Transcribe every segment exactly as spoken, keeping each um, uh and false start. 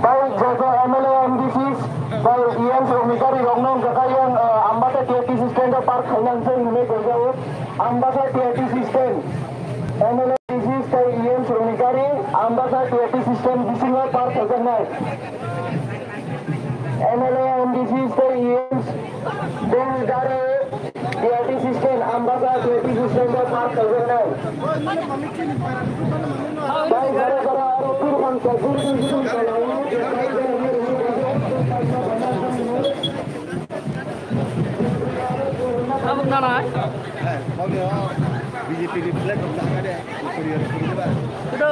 Bai joto M L A, M D Cs, bai E Ms rokni gari rokno wngkha yang, ah, Ambasa T R T C stand o park khainani se hinwi kaijago. Ambasa T R T C stand, M L A, M D Cs tei E Ms rokni gari Ambasa T R T C stand bisingo park khaijaknai. M L A, M D Cs tei E Ms rokni gari T R T C stand, Ambasa T R T C stand o park khaijaknai. Bai jora jora aro phir hamsa jora jora jora. Tabuk nanai. B J P ni flag rok nahakha de, Korea rok. Kudo.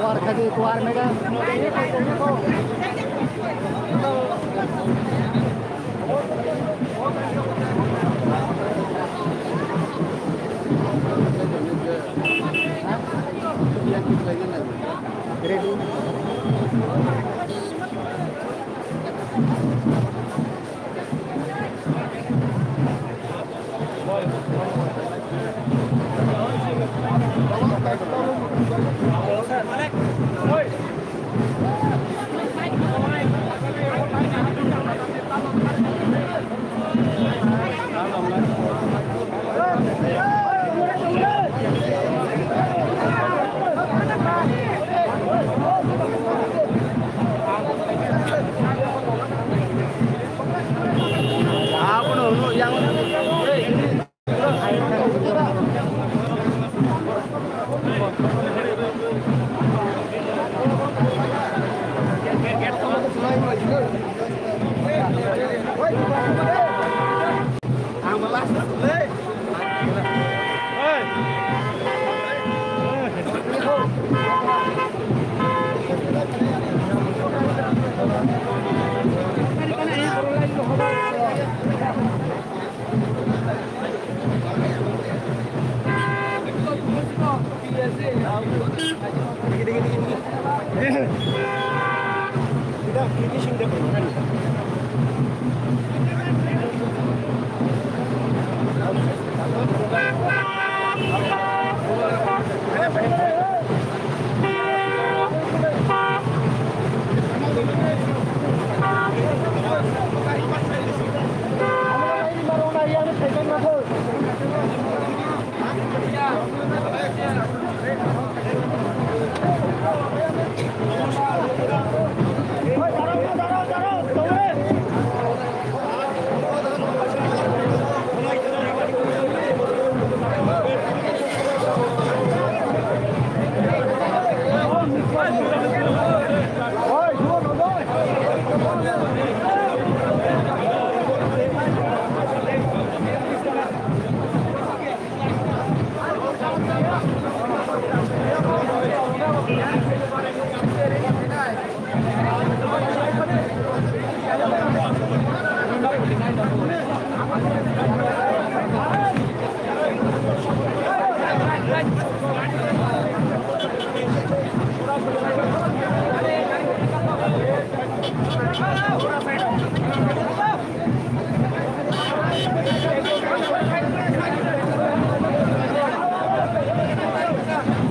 Kuar khaji, kuar mega.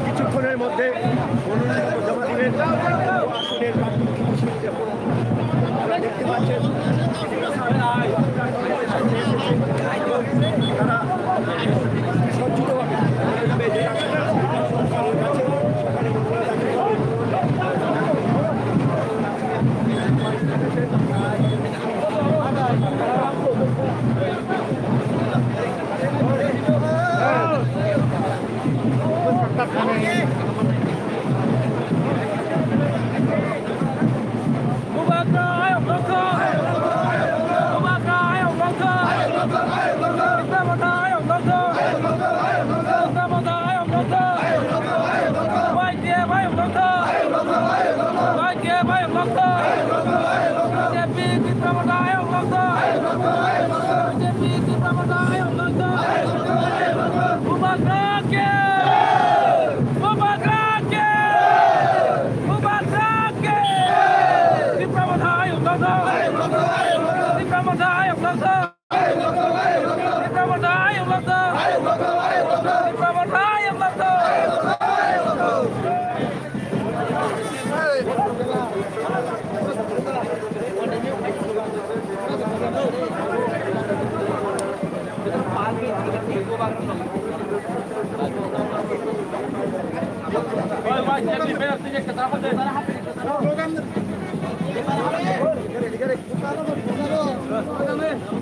কিছুক্ষণের মধ্যে মনোনয়নপত্র জমা দিবেন। আসনের প্রার্থী কিশোর দেব। আপনারা দেখতে পাচ্ছেন, তারা সজ্জিতভাবে সকালে মনোনয়ন দাখিল করবেন।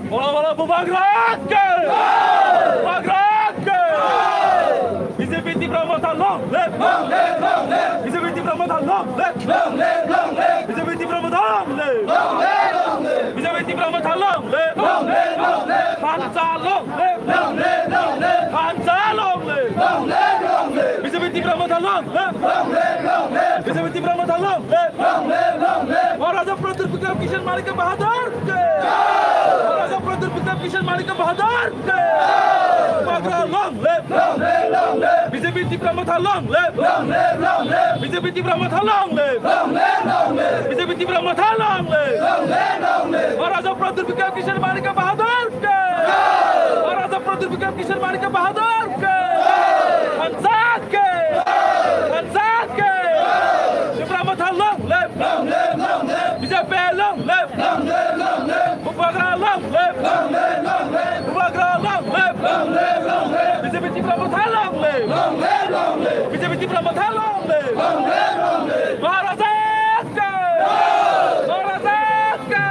Bolo, bolo, Bubagra ke! Bubagra ke! B J P Tipra Motha long live! Long live, long live! B J P Tipra Motha long live! Long live, long live! B J P Tipra Motha long live! Long live, long live! B J P Tipra Motha long live! Long live, long live! Phansa long live! Long live, long live! Phansa long live! Long live, long live! B J P Tipra Motha long live! Long live, long live! B J P Tipra Motha long live! Long live, long live! Maharaja Pradyut Bikram Kishore Manikya Bahadur ke! Maharaja Pradyut Bikram Kishore Manikya Bahadur ke! Bubagra long live! Long live, long live! B J P Tipra Motha long live! Long live, long live! B J P Tipra Motha long live! Long live, long live! B J P Tipra Motha long live! Long live, long live! Maharaja Pradyut Bikram Kishore Manikya Bahadur ke! Maharaja Pradyut Bikram Kishore Manikya Bahadur ke! Phansa ke! Phansa ke! Tipra Motha long live! Long live, long live! B J P long live! Long live, long live! Bubagra long live! Long live, long live! Bubagra long live! Long live, long live! B J P Tipra Motha long live! Long live, long live! B J P Tipra Motha long live! Long live, long live! Maharaja ke! Maharaja ke!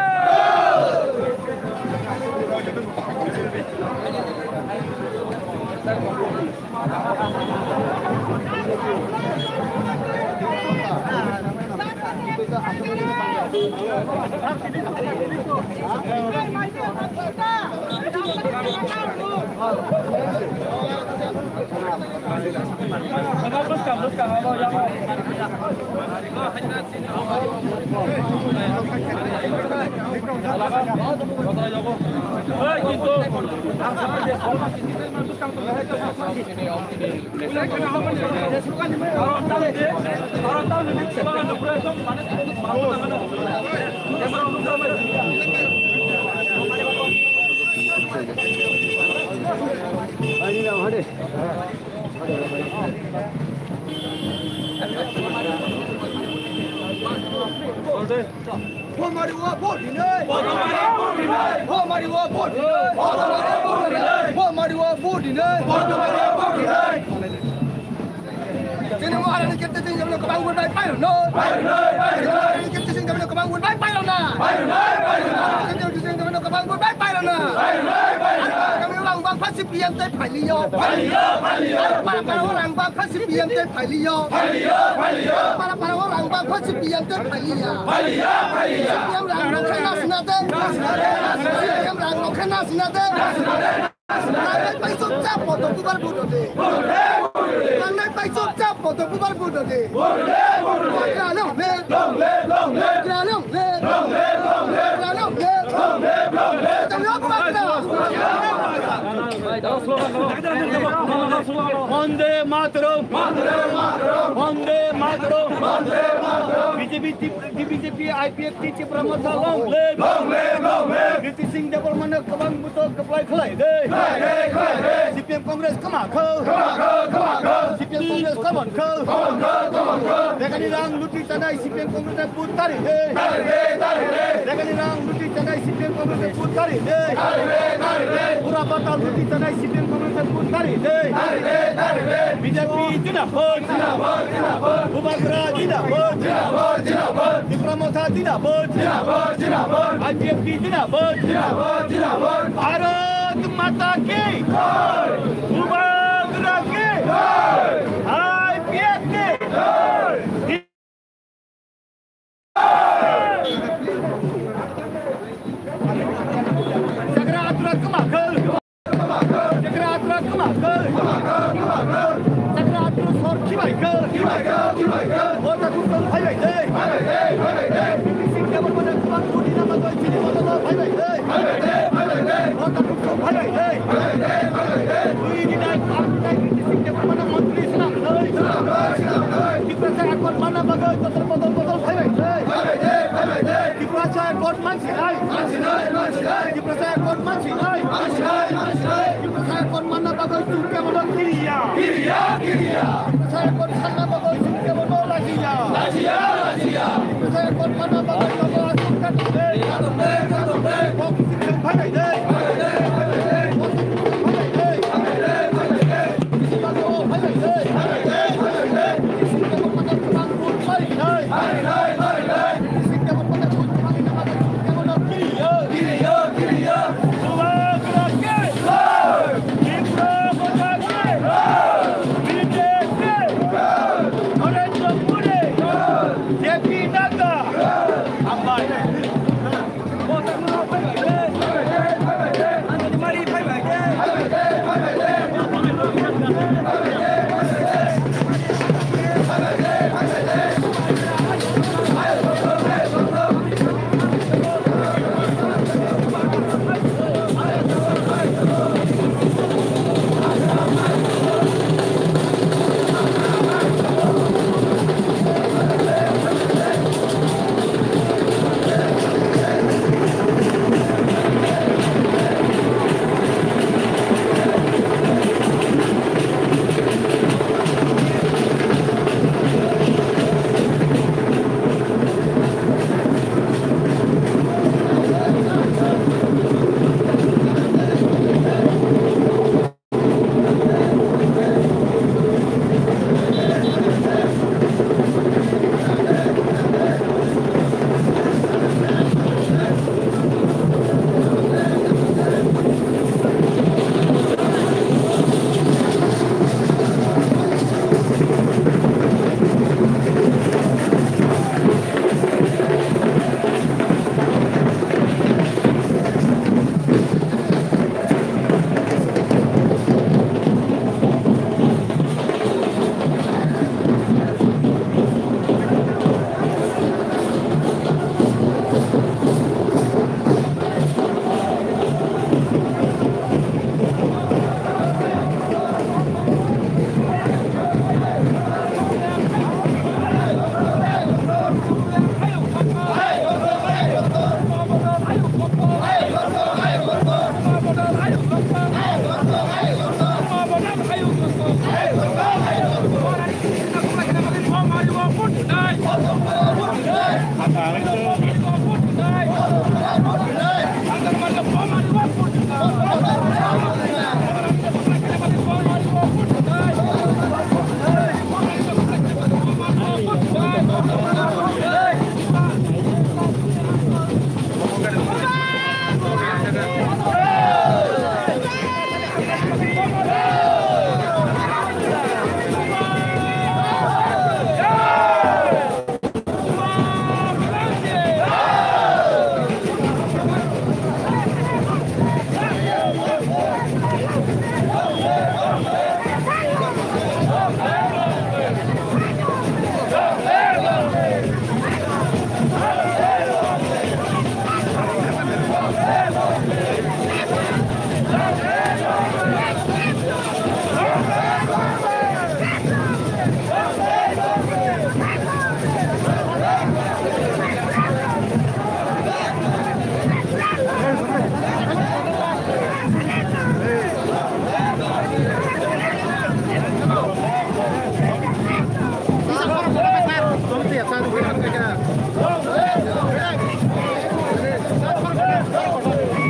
Bomari wa vote dinai. Bomari wa vote dinai. Bomari wa vote dinai. Chini Maharani kete chini jamno kabang gun bai pairo no. Pairo no, pairo no. Kete chini jamno kabang gun bai pairo na. Pairo no, pairo no. Kete chini jamno kabang gun bai pairo na. Pairo no, pairo no. Kami ulang bang pasi P M te phailiyo. Phailiyo, phailiyo. Para para orang bang pasi P M te phailiyo. Phailiyo, phailiyo. Para para orang bang pasi P M te phailiya. Phailiya, phailiya. P M rang rokhe nasna de. Nasna de, nasna de. P M rang rokhe nasna de. Nasna de, nasna de. Nangnai pai chupchap boto bubar budo de. Budo de, budo de. Nangnai pai chupchap boto bubar budo de. Budo de, budo de. Long live, long live. Long live, long live. Long live, long live. Long live, long live. Long live, long live. Vande Mataram! Vande Mataram! Vande Mataram! Vande Mataram! B J P, T-, B J P I P F T Tipra Motha long live! Long live, long live! Kriti Singh Debbarma no kwbang buto kwplai khlai de. Khlai de, khlai de. C P M Congress kwma kho. Kwma kho, kwma kho. C P M Congress kwma kho. Kwma kho, kwma kho. Begani rang luti tanai C P M Congress ni vote tari de. Tari de, tari de. Begani rang luti tanai C P M Congress ni vote tari de. Tari de, tari de. Pura bata luti tanai C P M Congress ni vote tari de. Tari de, tari de. B J P jindabad. Jindabad, jindabad. Bubagra jindabad. Jindabad, jindabad. Tipra Motha jindabad. Jindabad, jindabad. I P F T jindabad. Jindabad, jindabad. Bharat Mata ki jai. Bubagra ki jai. I P F T ki jai. Jagra atura kwma kho. Jagra atura kwma kho. Jagra atura sor khibai kho. O takhuk tong phaibai de. Sing khe bo mane kwbang koti na bagwi chini moto no phaibai de. O takhuk tong phaibai de. Twi ni dai, pang ni dai, sing khe bo mane montri swnam de. Tiprasa akon mana bagwi kotor kotor kotor phaibai de. Tiprasa akon mansinai. Mansinai, mansinai. Tiprasa akon mansinai. Mansinai, mansinai. Tiprasa akon mana bagwi chwng kebono kiriya. Kiriya, kiriya. Tiprasa akon sanna bagwi chwng kebono lajiya. Lajiya, lajiya. Tiprasa akon mana bagwi kabo aswk kha tongde. Kha tongde, kha tongde. Kok sing khe phaibai de. Phaibai de, phaibai de. Kok sing khe phaibai de. Phaibai de, phaibai de. Kisi bago phaibai de. Phaibai de, phaibai de. Kisi bago mana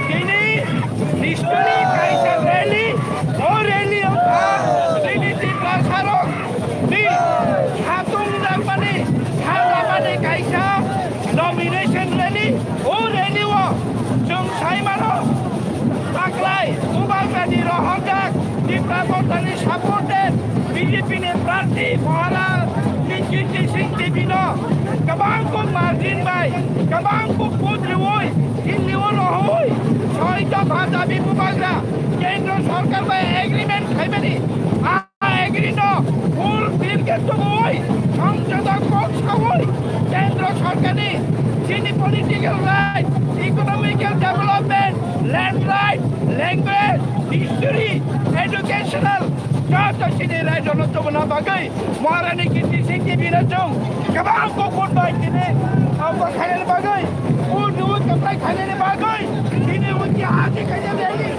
Tini nistoni kaisa rally, o rally wngkha tini Tiprasarokni hatung jakmani, ha jakmani kaisa nomination rally. O rally o chwng sai mano, taklai Bubagrani rohorjak Tipra Mothani supported B J P ni prarthi Maharani Kirti Singh Debino kwbang kuk margin bai, kwbang kuk vote riui, Delhi o rohoi, soi dopha dabi Bubagra Kendra Sarkar bai agreement khaimani, a agree no full field ke tubui, Songchada kok saui, Kendra Sarkar ni chini political right, economical development, land right, language, history, educational, joto chini right no tubuna bagwi, Maharani Kirti Singh Debino chwng kwbang kuk vote bai tini, abo khainani bagwi, vote riui kwplai khainani bagwi, tini wngkha ati khainani bagwi.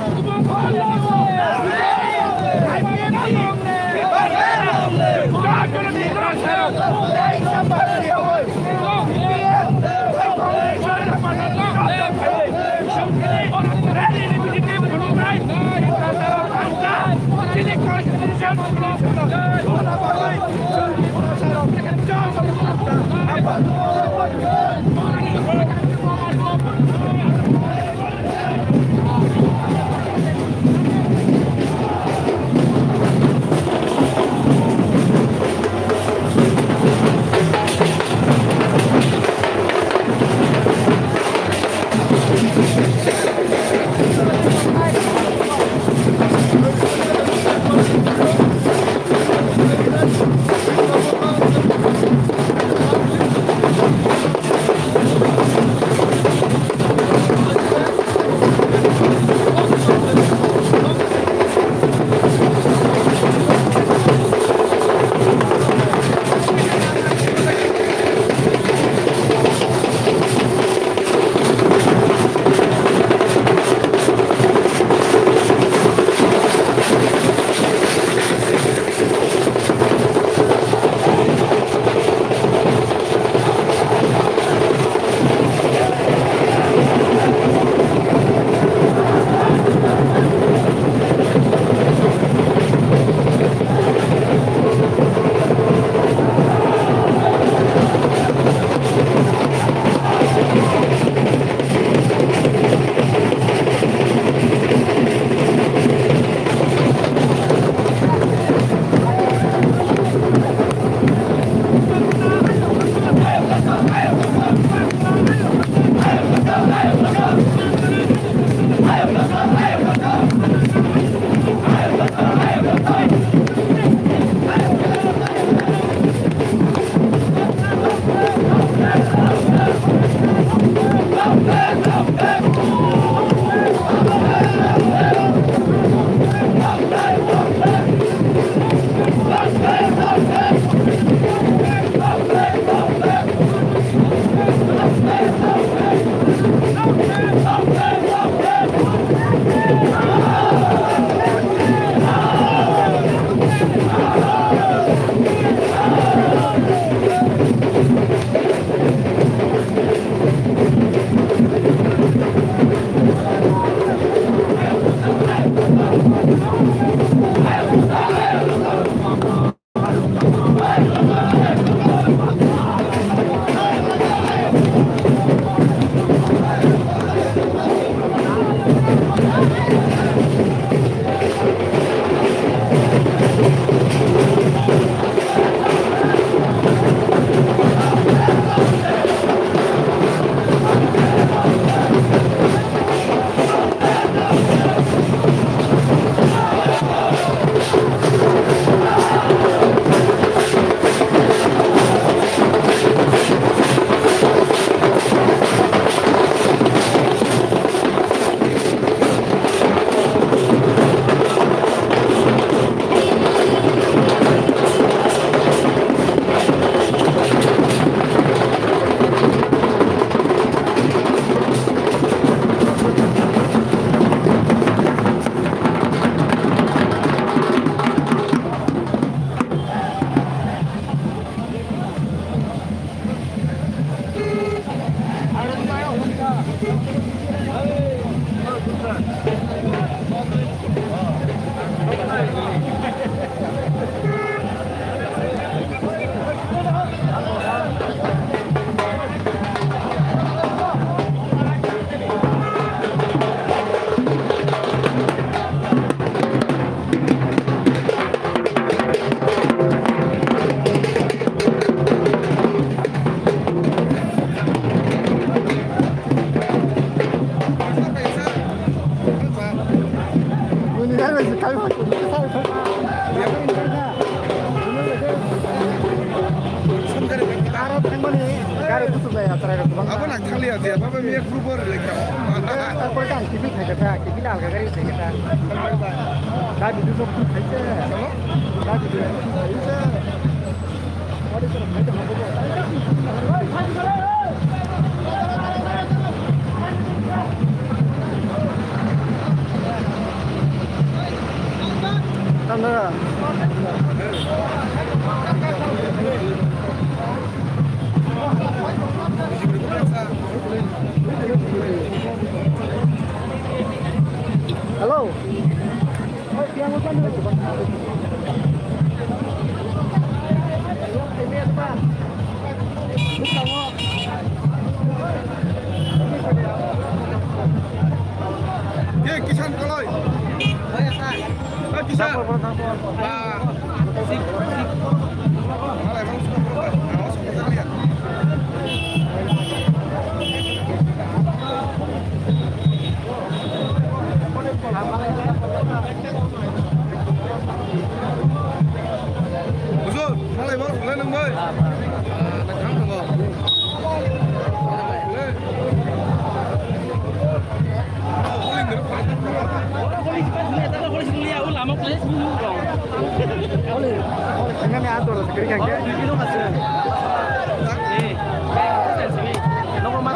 Thangmani gari buchuk lai ya, tara rok kwbangma. Abo nang thang liya je, baba miya group o rwlai kha. Tarpore ta ang tiffin khai kha, tiffin alga gari khai kha. Thangmani ba. Da bidu sok khai se. Hello? Da bidu sok khai se. Hello. Ye, Kisan Koloi. Hoi, sir. Hoi, Kisan. Ba. Sik, sik. Malai, bang, sik, bang, bang. Awas, sik, bang, sik. Huzur, malai borok belai nang bai. Ah, nang kham thango. Lama place. Thangmani ador kwrwi kha khe. Nogo ma.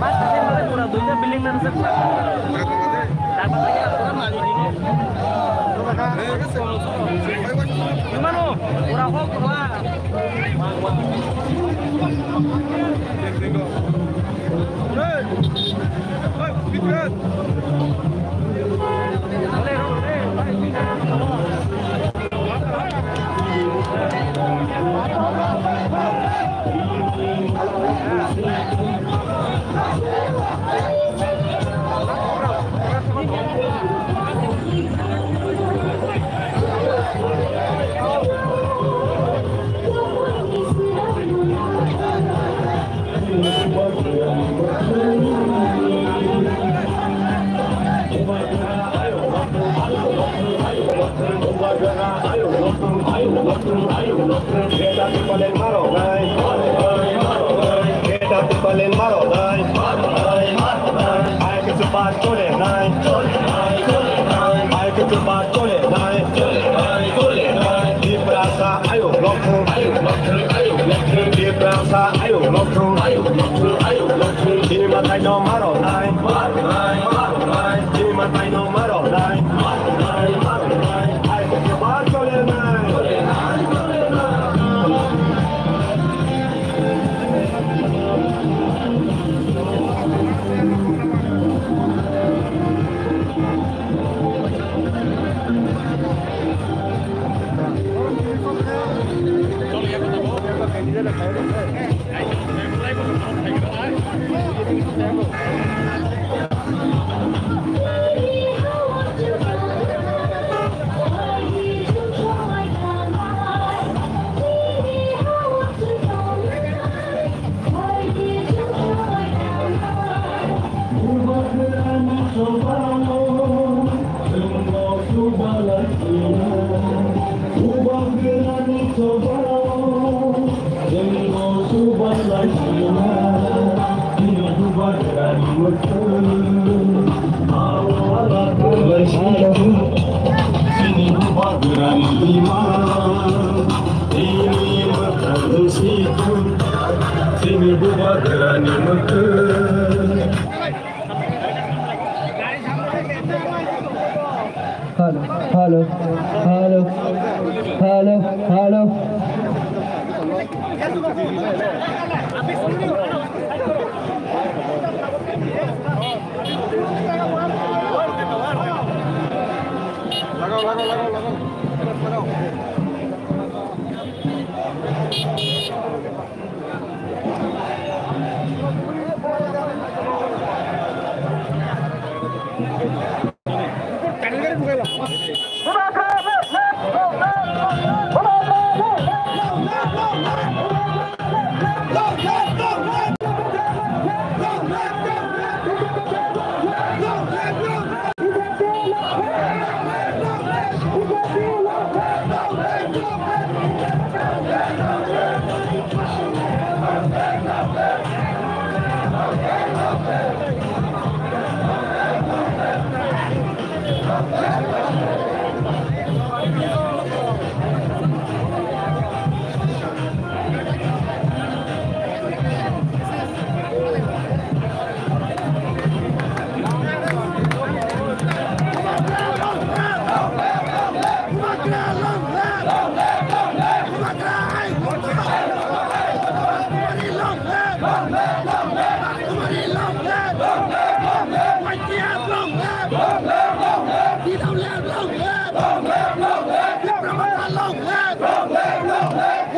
Mas kasi male pura duita building na sa. Gimana? Pura hok pura. Tiprasa ayuk lokthung, ayuk lokthung, ayuk lokthung. Tiprasa ayuk lokthung, ayuk lokthung, ayuk lokthung. Chini matai no maro nai, maro nai, maro nai. Chini matai no maro nai, maro nai, maro nai. Ayuk lokthung ba chole nai. Chini bubagrani mwkhwtwng. Hello, hello, hello, hello, hello. Lagao, lagao, lagao, lagao.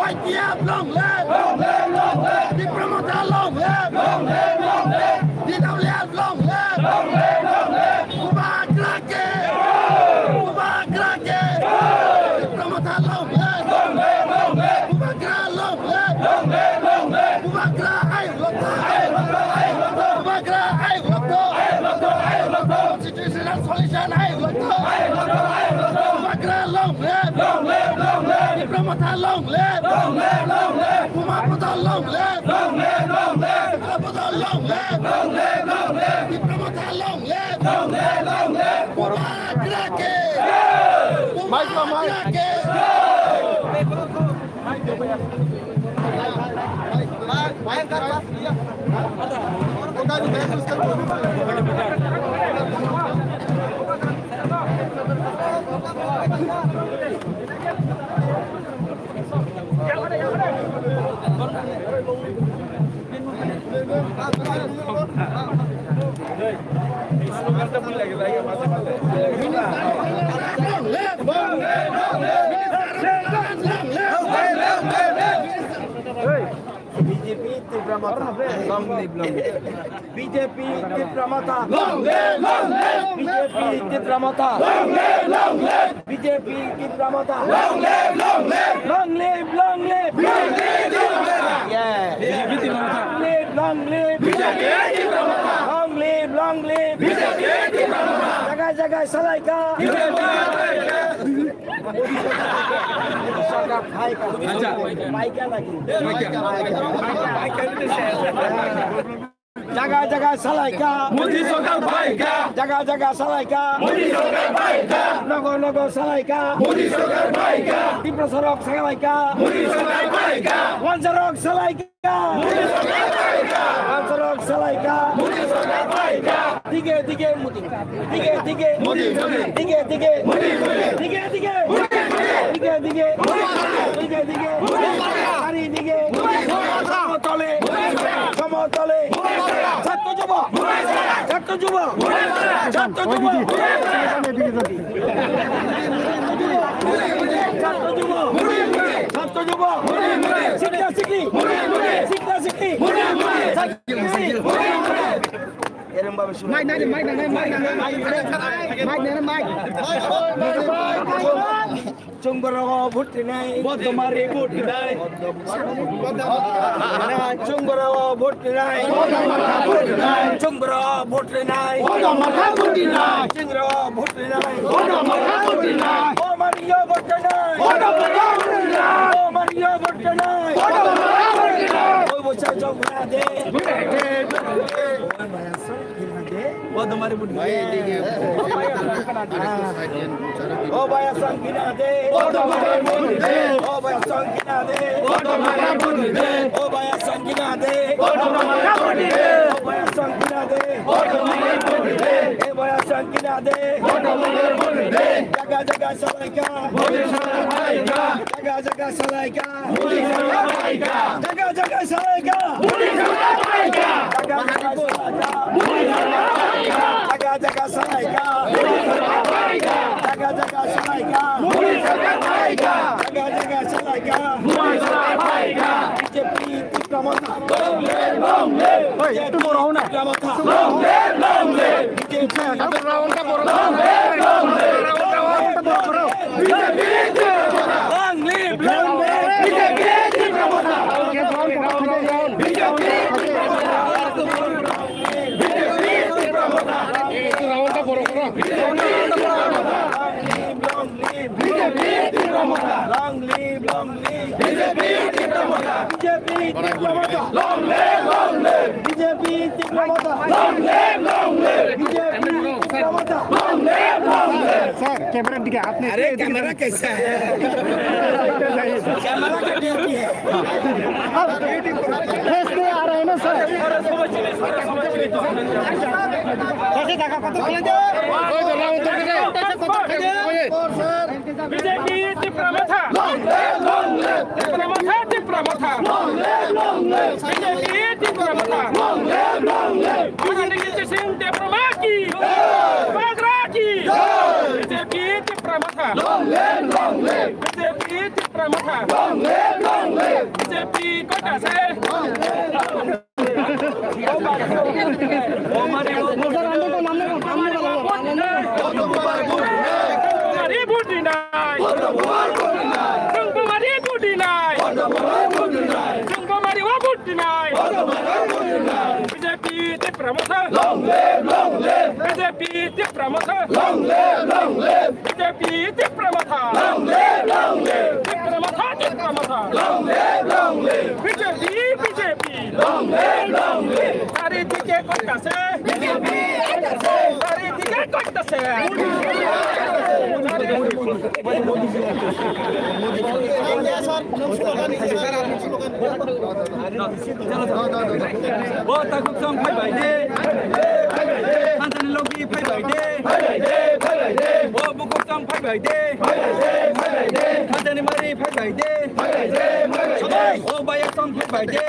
T F long live! Long live, long live! Tipra Motha long live! Long live, long live! T W F long live! Long live, long live! Bubagra ki! Bubagra ki! Tipra Motha long live! Long live, long live! Bubagra long live! Long live, long live! Bubagra ayuk lokto! Ayuk lokto, ayuk lokto! Bubagra ayuk lokto! Ayuk lokto, ayuk lokto! Constitutional solution ayuk lokto! Ayuk lokto, ayuk lokto! Bubagra long live! Long live, long live! Tipra Motha long live! Long live, long live! Buma Bodol long live! Long live, long live! Buma Bodol long live! Long live, long live! Tipra Motha long live! Long live, long live! Bubagra ki! Bubagra ki! B J P Tipra Motha, long live, long live. B J P Tipra Motha, long live, long live. B J P Tipra Motha, long live, long live. B J P Tipra Motha, long live, long live. Long live, long live. B J P Tipra Motha. Yeah. B J P Tipra Motha. Long live, long live. B J P Tipra Motha. Long live, long live. B J P Tipra Motha. Jaga jaga salaika. B J P Tipra Motha. Acha. Maika lagi. Maika. Maika. Jaga jaga salaika. Modi sarkar phaika. Jaga jaga salaika. Modi sarkar phaika. Nogo nogo salaika. Modi sarkar phaika. Tiprasarok salaika. Modi sarkar phaika. Wansarok salaika. Modi sarkar phaika. Wansarok salaika. Modi sarkar phaika. Dige dige Modi. Dige dige. Modi, Modi. Dige dige. Modi, Modi. Dige dige. Modi, Modi. Dige dige. Modi, Modi. Dige dige. Modi, Modi. Ari dige. Modi, Modi. Somotole. Modi, Modi. Somotole. Modi, Modi. Chhatro jubo. Modi, Modi. Chhatro jubo. Modi, Modi. Chhatro jubo. Modi, Modi. Chhatro jubo. Modi, Modi. Chhatro jubo. Modi, Modi. Sikla sikli. Modi, Modi. Sikla sikli. Modi, Modi. Sikla sikli. Modi, Modi. Mic nai, mic nai, mic nai, mic nai, mic nai, mic. Chwng borok vote rinai. Bodomari vote rinai. Chwng borok vote rinai. Chwng borok vote rinai. Chwng borok vote rinai. Chwng borok vote rinai. Bodomari vote rinai. Bodomari vote rinai. Oi, bo cha jong na de. Bodomari vote rinai. O bhai, asang kina de. O bhai, asang kina de. O bhai, asang kina de. E bhai, asang kina de. Jaga jaga salaika. Jaga jaga salaika. Jaga jaga salaika. Jaga jaga salaika. Jaga jaga salaika. Jaga jaga salaika. Jaga jaga salaika. B J P Tipra Motha. Long live, long live. Oi, B J P tu borok hona. Tipra Motha. Long live, long live. B J P. Long live, long live. B J P Tipra Motha. Long live, long live. B J P Tipra Motha. B J P Tipra Motha. B J P Tipra Motha. Long live, long live. B J P Tipra Motha. Long live, long live. B J P Tipra Motha. B J P Tipra Motha. Long live, long live. B J P Tipra Motha. Long live, long live. B J P Tipra Motha. Long live, long live. Sir, camera dikhe, aapne अरे, camera कैसा है? Camera का duty है। आप face नहीं आ रहा है ना, sir? कैसे देखा, कत खिले दे? B J P Tipra Motha. Long live, long live. Tipra Motha, Tipra Motha. Long live, long live. B J P Tipra Motha. Long live, long live. Tipra Motha ki. Jai. Bubagra ki. Jai. B J P Tipra Motha. Long live, long live. B J P Tipra Motha. Long live, long live. B J P koita se. Chwng Bumari vote dinai. Chwng Bumari vote dinai. Chwng Bumari o vote dinai. B J P Tipra Motha. Long live, long live. B J P Tipra Motha. Long live, long live. B J P Tipra Motha. Long live, long live. Tipra Motha, Tipra Motha. Long live, long live. B J P, B J P. Long live, long live. Charidike koita se. B J P, koita se. Charidike koita se. Bo takhuk song phai bai de. Thansa ni logi phai bai de. Bo bukhuk song phai bai de. Thansa ni mari phai bai de. Bo baya song phai bai de.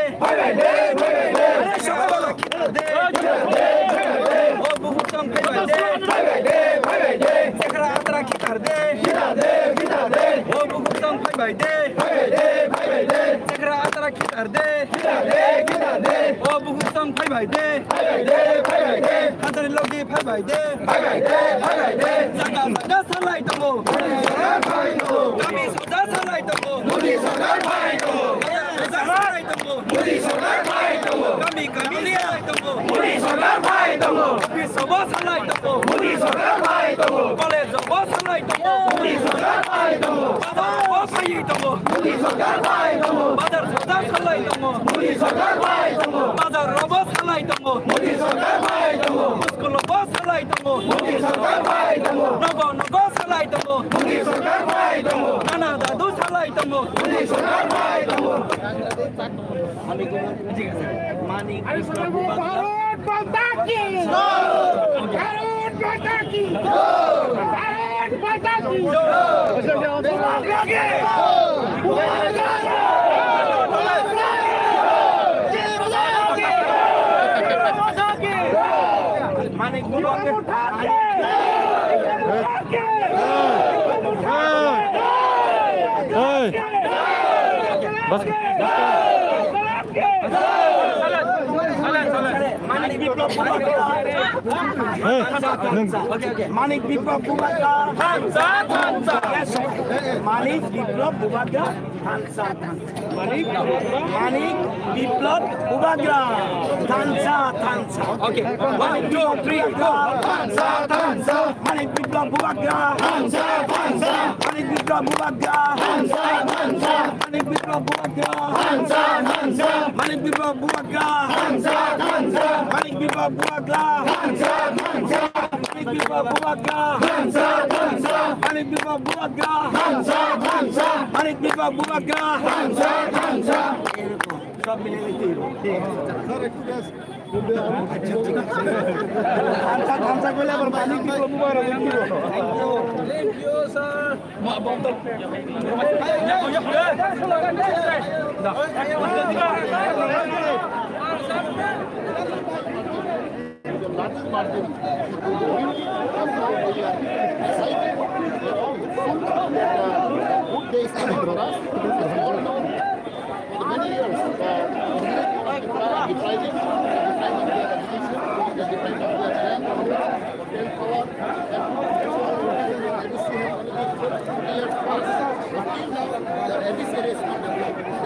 O bukhuk song phai bai de. Chekra atra khitar de. O bukhuk song phai bai de. Chekra atra khitar de. O bukhuk song phai bai de. Hazari logi phai bai de. Jaga jaga salai tongo. Kami soja salai tongo. Modi sarkar phai tongo. Modi sarkar phai tongo. Modi sarkar phai tongo. Kami kami salai tongo. Modi sarkar phai tongo. Office sobo salai tongo. Modi sarkar phai tongo. College sobo salai tongo. Modi sarkar phai tongo. Bazar sobo phai tongo. Modi sarkar phai tongo. Bazar soja salai tongo. Modi sarkar phai tongo. Bazar robo salai tongo. Modi sarkar phai tongo. School robo salai tongo. Modi sarkar phai tongo. Nogo nogo salai tongo. Modi sarkar phai tongo. Nana dadu salai tongo. Modi sarkar phai tongo. Manik Bharot Mata ki! Bharot Mata ki! Bharot Mata ki! Manik Bharot Mata ki! Hey! Bas. Manik Biplab Bubagra. Hey, nung. Manik Biplab Bubagra. Thansa, thansa. Yes, sir. Manik Biplab Bubagra. Thansa, thansa. Manik, Manik Biplab Bubagra. Thansa, thansa. Okay. One, two, three, go. Thansa, thansa. Manik Biplab Bubagra. Thansa, thansa. Manik Biplab Bubagra. Thansa, thansa. Manik Biplab Bubagra. Thansa, thansa. Manik Biplab Bubagra. Thansa, thansa. Manik Biplab Bubagra. Thansa, thansa. Manik Biplab Bubagra. Thansa, thansa. Manik Biplab Bubagra. Thansa, thansa. Manik Biplab Bubagra. Thansa, thansa. এরকম সব মিলে নিতে হইব। স্যার, একটু দেন। আচ্ছা, ঠিক আছে। থামসা, থামসা করলে আবার পানি কি করবো, আর আমি কি করবো? Thank you, sir. Good days coming for us. For many years, uh, we have been depriving, depriving the education, the depriving the land, the power, and the adversaries of the government.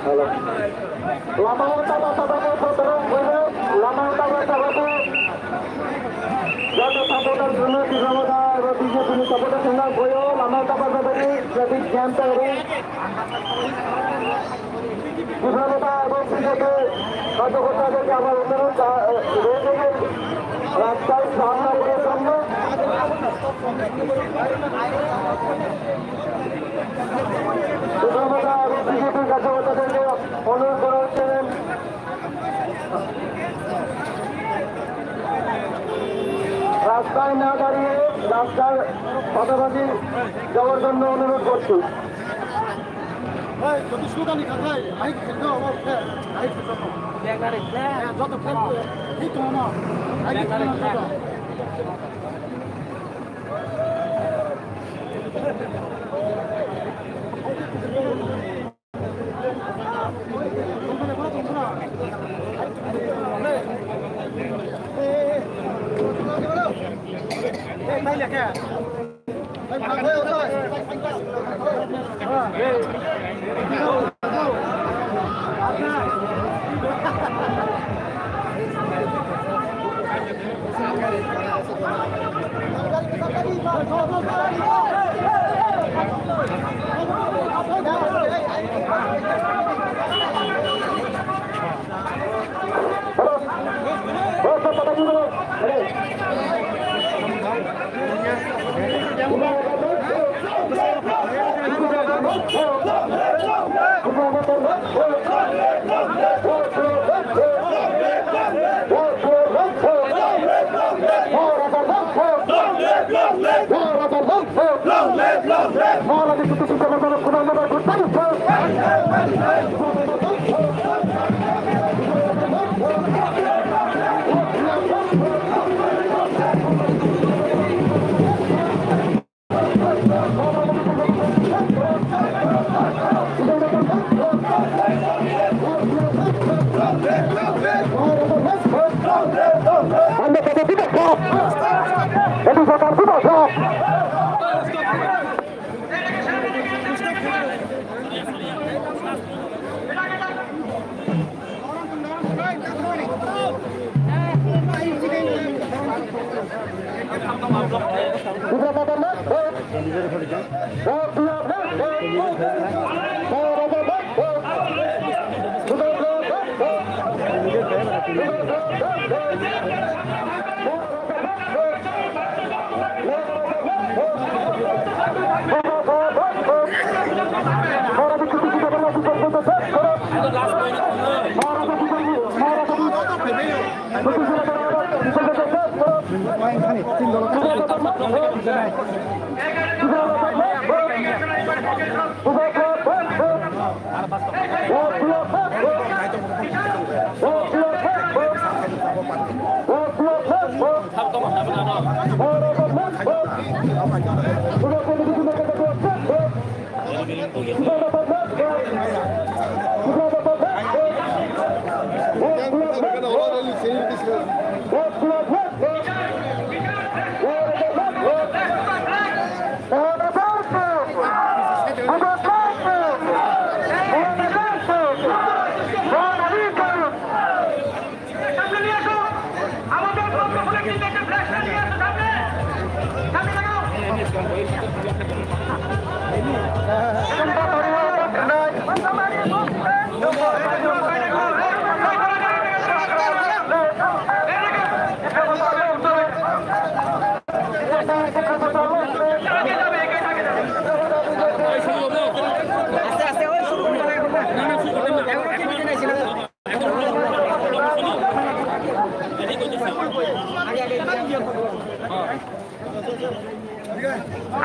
Hello. Lama utama sabani bodorong boyo, lama utama sabani. Joto supporter sunu Tiprasa eba B J P ni supporter sunu boyo, lama utama sabani, traffic jam tangri. Tiprasa eba B J P karyokota ke amar onurod, eh, rajya ke rasta samna kore samna. Tiprasa eba B J P karyokota ke onurod kora hocche. রাস্তায় না দাঁড়িয়ে রাস্তার পাশাপাশি যাওয়ার জন্য অনুরোধ করছি। এই, যদি স্লোগান লিখা থাকে, মাইক খেলতে হবে, ওঠে, মাইক খেলতে হবে। হ্যাঁ, যত খেলবে, এই তো আমার, মাইক খেলতে হবে।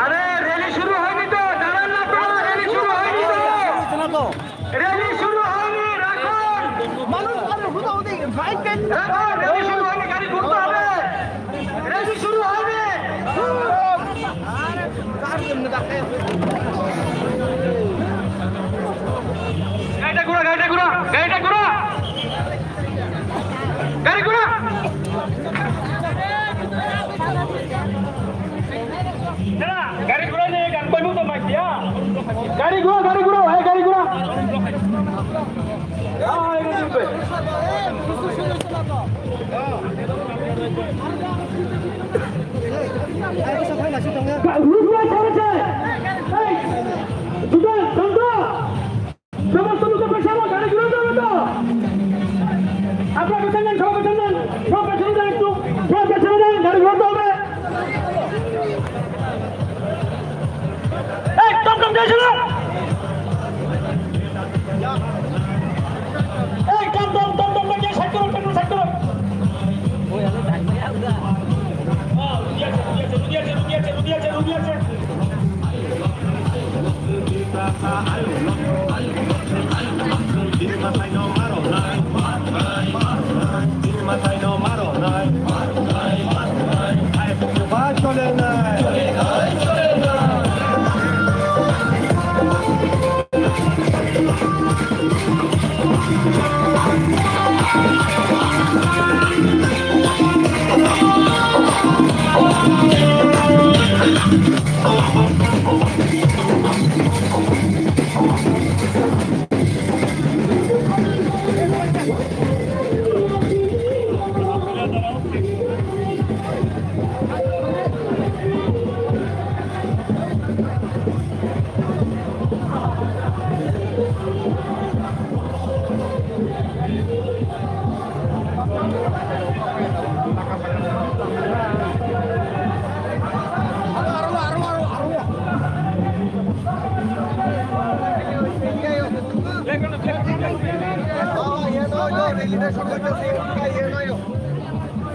আরে, র‍্যালি শুরু হয়নি তো, দাঁড়ান না তো, র‍্যালি শুরু হয়নি তো। র‍্যালি শুরু হয়নি, রাখুন। মানুষ আরে হুদা হুদি রেলি শুরু হয়নি, গাড়ি ঘুরতে হবে। রেলি শুরু হয়নি। গাড়িটা ঘুরা, গাড়িটা ঘুরা, গাড়িটা ঘুরা। গাড়ি ঘুরা। গাড়ি ঘুরা নিয়ে গান কইবো তো মাইক দিয়া। গাড়ি ঘুরা, গাড়ি ঘুরা, এই গাড়ি ঘুরা। সমস্ত লোকের পেছনে গাড়ি ঘুরে যাবে তো? আপনারা পেছনে যান, সবাই পেছনে যান, সবাই পেছনে যান, একটু সবাই পেছনে যান, গাড়ি ঘুরতে হবে। এই টমটম যাই ছিল। এই টমটম, টমটম যাই, সাইড করো, টমটম সাইড করো।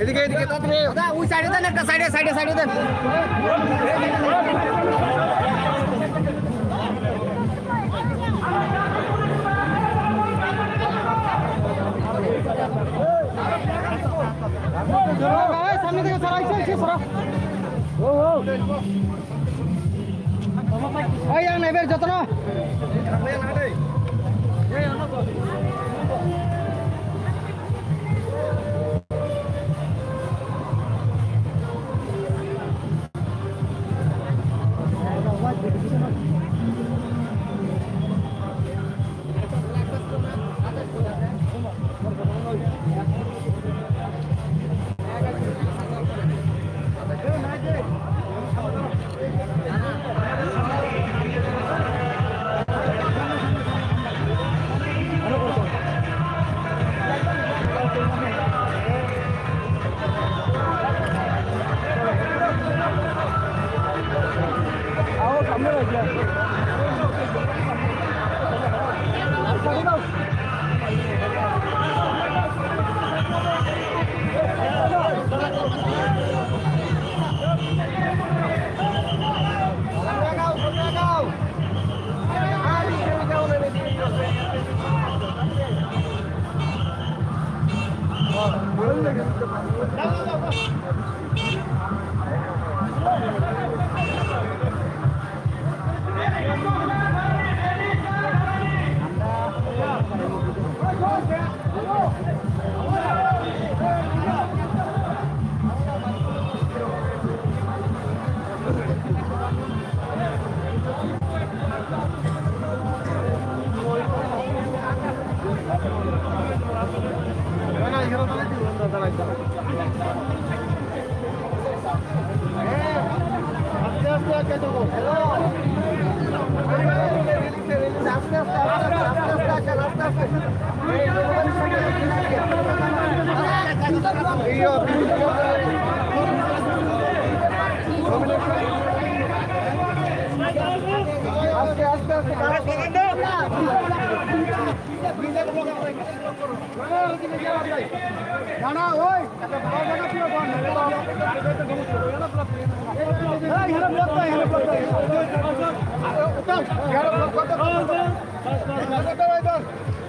এদিকে, এদিকে, তাড়াতাড়ি। দাদা, ওই সাইডে দেন, একটা সাইডে, সাইডে, সাইডে দেন। এই, সামনে থেকে সরা, এই, এই, সরা। ওই, আর নেবের যত্ন।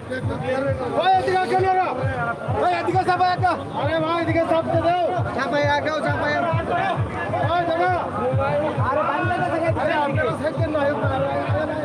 ভাই, এদিকে আসো না। ভাই, এদিকে চাপাই একটা। আরে ভাই, এদিকে চাপতে দাও। চাপাই একটা, চাপাই। ভাই, দাদা। আরে, বাংলা কথা আরে, আপনারা সাইকেল না, আরে, আরে, আরে।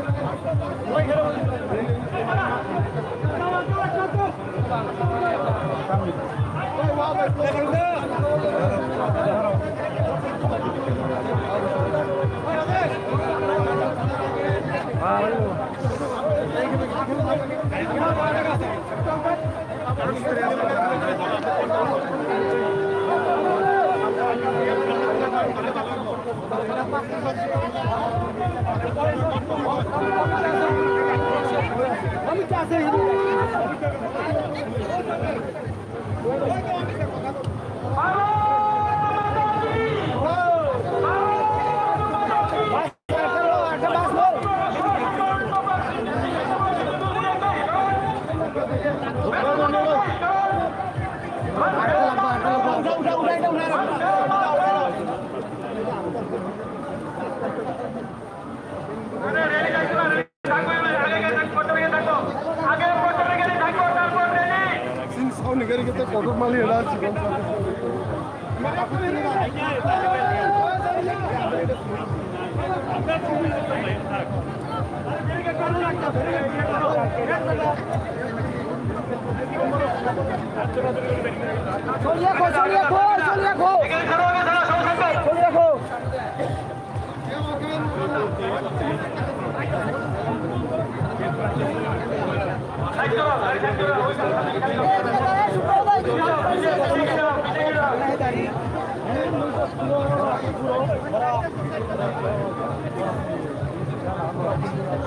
চলিয়া খো, চলিয়া খো, চলিয়া খো। চলিয়া খো।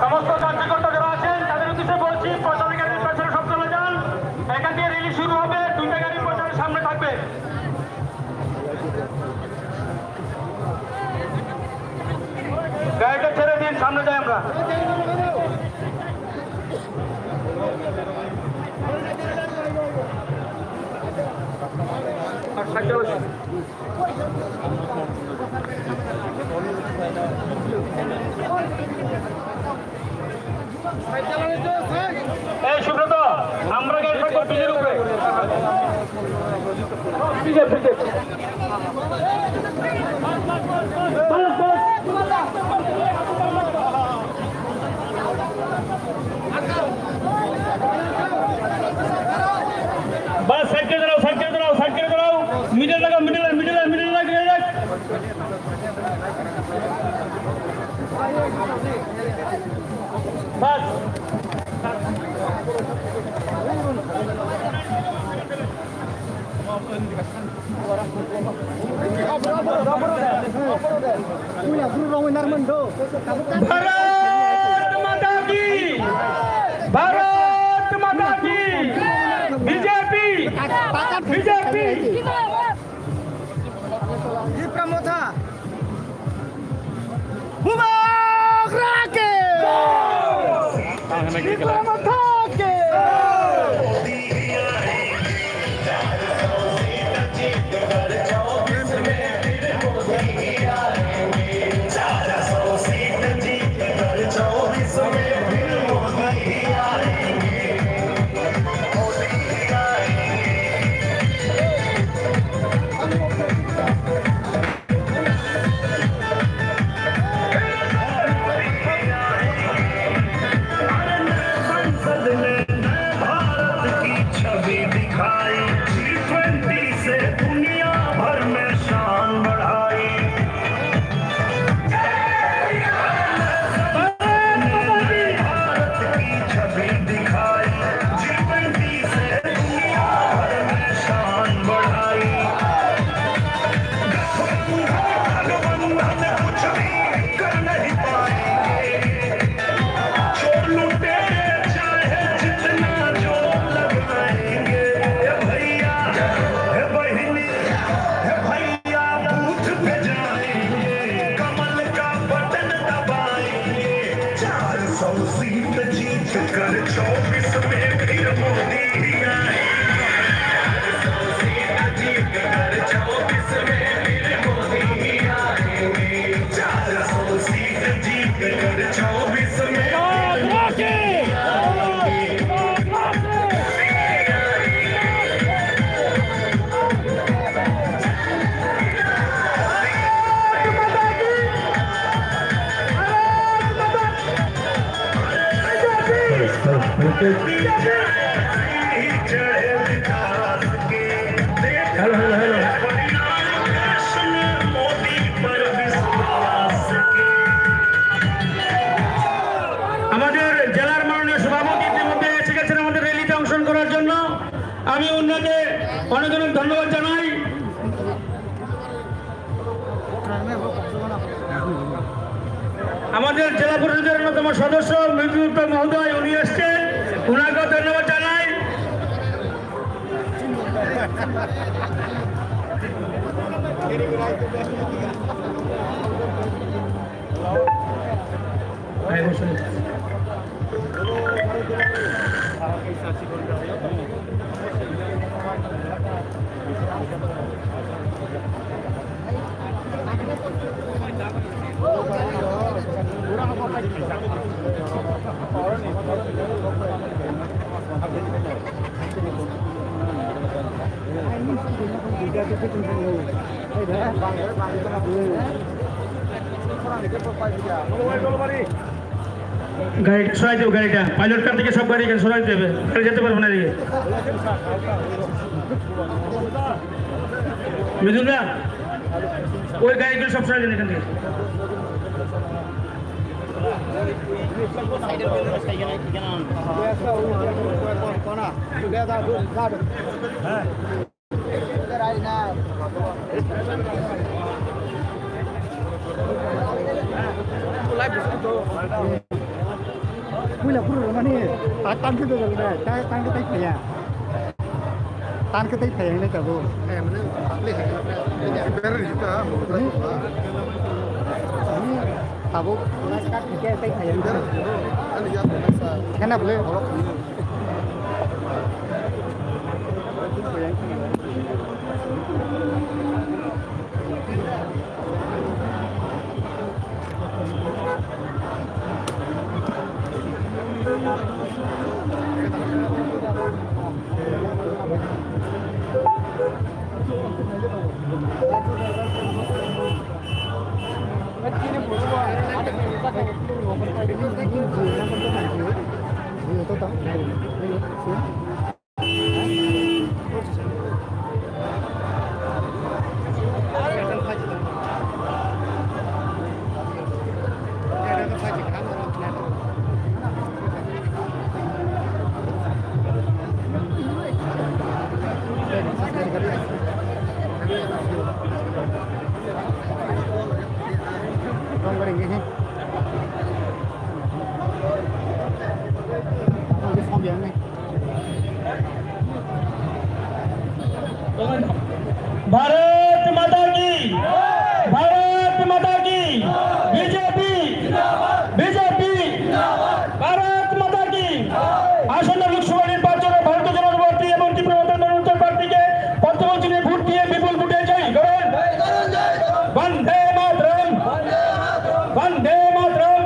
সমস্ত কার্যকর্তা যারা আছেন, তাদের উদ্দেশ্যে বলছি, প্রচারী গাড়ির পেছনে সব চলে যান। এখান দিয়ে র্যালি শুরু হবে, দুইটা গাড়ি প্রচারের সামনে থাকবে। গাড়িটা ছেড়ে দিন, সামনে যাই আমরা। এই সুব্রত, আমরা গাড়ি থাকবো ব্রিজের উপরে। ব্রিজে, ব্রিজে। বাস, সাইড করে দাঁড়াও, সাইড করে দাঁড়াও, সাইড করে দাঁড়াও। মিডল লাগা, মিডল, মিডল, মিডল লাগা, মিডল লাগা। বাস। ভারত মাতা কি! ভারত মাতা কি! BJP! BJP! Tipra Motha! Bubagra ke! Tipra Motha ke! জেলা পরিষদের অন্যতম সদস্য মৃত্যুদত্ত মহোদয়, উনি এসছেন, ওনাকেও ধন্যবাদ জানাই। গাড়িটা সরাই দেবো, গাড়িটা। পাইলট কার থেকে সব গাড়ি এখানে সরাই দেবে, গাড়ি যেতে পারবো না এদিকে। মৃদুল দা, ওই গাড়িগুলো সব সরাই দিন এখান থেকে। Puila phuru rwmani, ta tang khe dojak nai, ta tang khe tai phaiya. Tang khe tai phaiya hinwi tabuk. Bereng sita. Tabuk. Khena bwle. Bharat মাতা কি, ভারত মাতা কি, বিজেপি, বিজেপি, ভারত মাতা কি। আসন্ন লোকসভা নির্বাচনে ভারতীয় জনতা পার্টি এবং ত্রিপুরা মনোনীত প্রার্থীকে পদ্মমোচনী ভোট দিয়ে বিপুল ভোটে জয়ী করুন। বন্দে মাতরম, বন্দে মাতরম।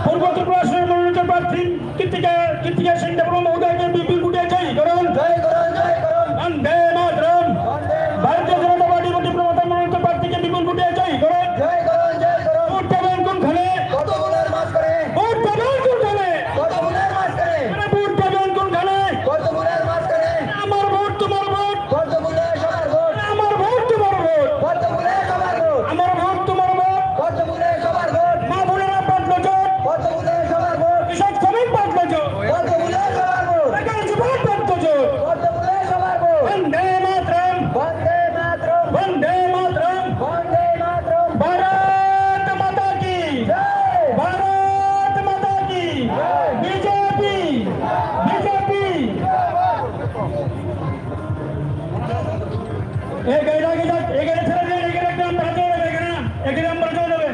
পূর্ব ত্রিপুরা আসনের মনোনীত প্রার্থী কৃতিকা, কৃতিকা সিং দেববর্মা মহোদয়কে বিপুল ভোটে জয়ী করুন। জয় করুন, জয় করুন। বন্দে মাতরম। বন্দে মাতরম। ভারতীয় জনতা পার্টি এবং ত্রিপুরা মনোনীত প্রার্থীকে বিপুল ভোটে জয়ী করুন। জয় করুন, জয় করুন। ভোট দেবেন কোনখানে? কত ভোটের মাঝখানে? ভোট দেবেন কোনখানে? কত ভোটের মাঝখানে? আরে ভোট দেবেন কোনখানে? কত ভোটের মাঝখানে? আমার ভোট তোমার ভোট। পদ্মফুলে সবার ভোট। আমার ভোট তোমার ভোট। পদ্মফুলে সবার ভোট। আমার ভোট তোমার ভোট। পদ্মফুলে সবার ভোট। মা বোনেরা বাঁধলো জোট। পদ্মফুলে সবার ভোট। কৃষক শ্রমিক বাঁধলো জোট। পদ্মফুলে সবার ভোট। বেকার যুবক বাঁধলো জোট। পদ্মফুলে সবার ভোট। বন্দে মাতরম। বন্দে মাতরম। বন্দে মাতরম। বন্দে মাতরম। ভারত মাতা কি। জয়। ভারত মাতা কি। জয়। বিজেপি। বিজেপি। এই গাড়িটা আগে যাক, এই গাড়ি ছেড়ে দিন, এই গাড়ি একটা আমরা চলে যাবে, এখানে, এখানে আমরা চলে যাবে।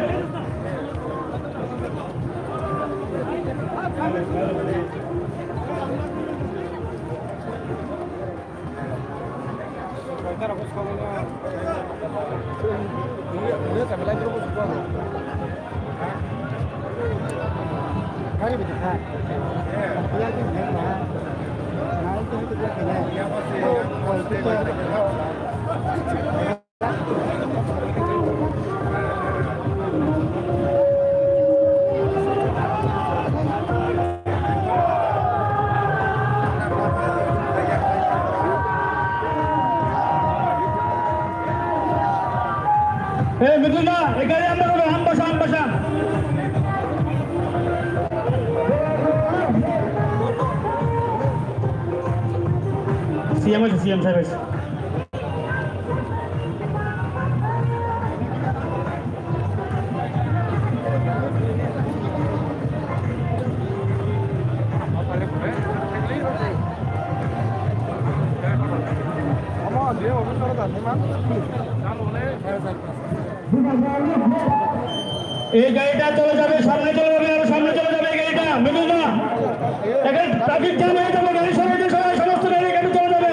Eh, Mituna, ekari ambasa, ambasa, ambasa. C M আছে, C M সাহেব আছে। এই গাড়িটা চলে যাবে, সামনে চলে যাবে, আরো সামনে চলে যাবে এই গাড়িটা। মৃদুল দা, এখানে ট্রাফিক জ্যাম হয়ে যাবে, গাড়ি সরাইতে সবাই, সমস্ত গাড়ি এখানে চলে যাবে।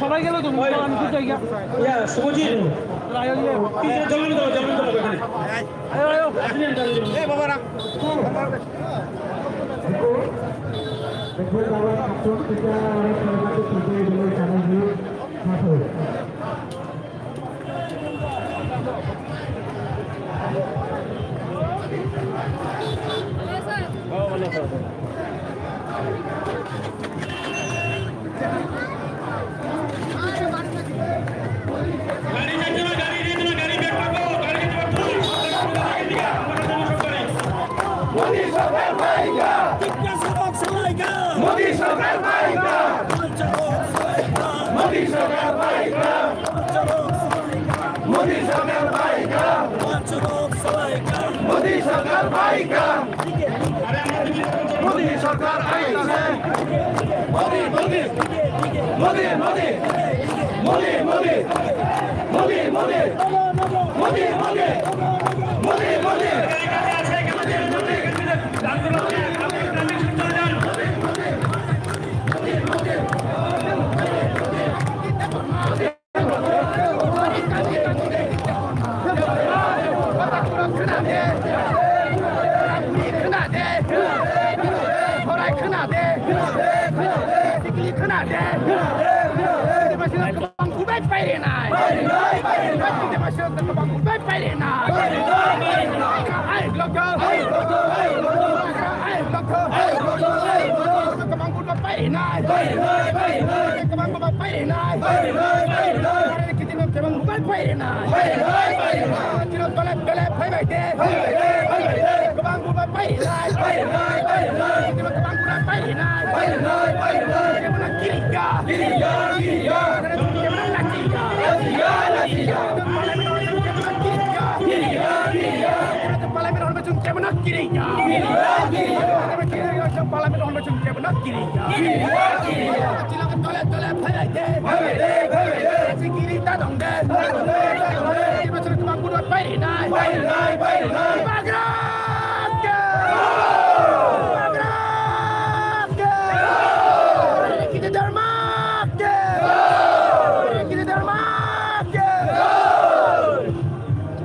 সবাই গেল তো, আমি খুঁজে গিয়া। ইয়া, শুভজিৎ। আয়ো, ইয়ে। পিছনে জমিন দাও, জমিন দাও এখানে। আয়ো, আয়ো। গাড়ি যাইতে না, গাড়ি যাইতে না, গাড়ি ব্যাক করো, গাড়ি যাইতে না, police, police, police, police. Modi সরকার ভাইগা। টিকা সড়ক চালাইগা। মোদী সরকার ভাইগা। মোদী সরকার ভাইগা। মোদী সরকার ভাইগা। মোদী সরকার ভাইগা। মোদী সরকার আইছে। মোদী, মোদী। মোদী, মোদী। মোদী, মোদী। মোদী, মোদী। মোদী, মোদী। মোদী, Modi. Bai rinai. Bai rinai, bai rinai. Kebang bo bai rinai. Bai rinai, bai rinai. Kiti no kebang bo bai rinai. Bai rinai, bai rinai. Tiro tole tole bai bai de. Bai bai de, bai bai de. Kebang bo bai rinai. Bai rinai, bai rinai. Kiti no kebang bo bai rinai. Bai rinai, bai rinai. Kebang na kiriya. Kiriya, kiriya. Kebang na lachiya. Lachiya, lachiya. Kebang na kiriya. Kiriya, kiriya. Kebang na kiriya. Kiriya, kiriya. Kebang na kiriya. Kiriya, kiriya. Chilok tole tole phailai de. Phailai de, phailai de. Chikiri ta dong de. Ta dong de, ta dong de. Chini bosor kebang budot pai rinai. Pai rinai, pai rinai. Bagrat ke. Bagrat ke. Kiti dharma ke. Kiti dharma ke.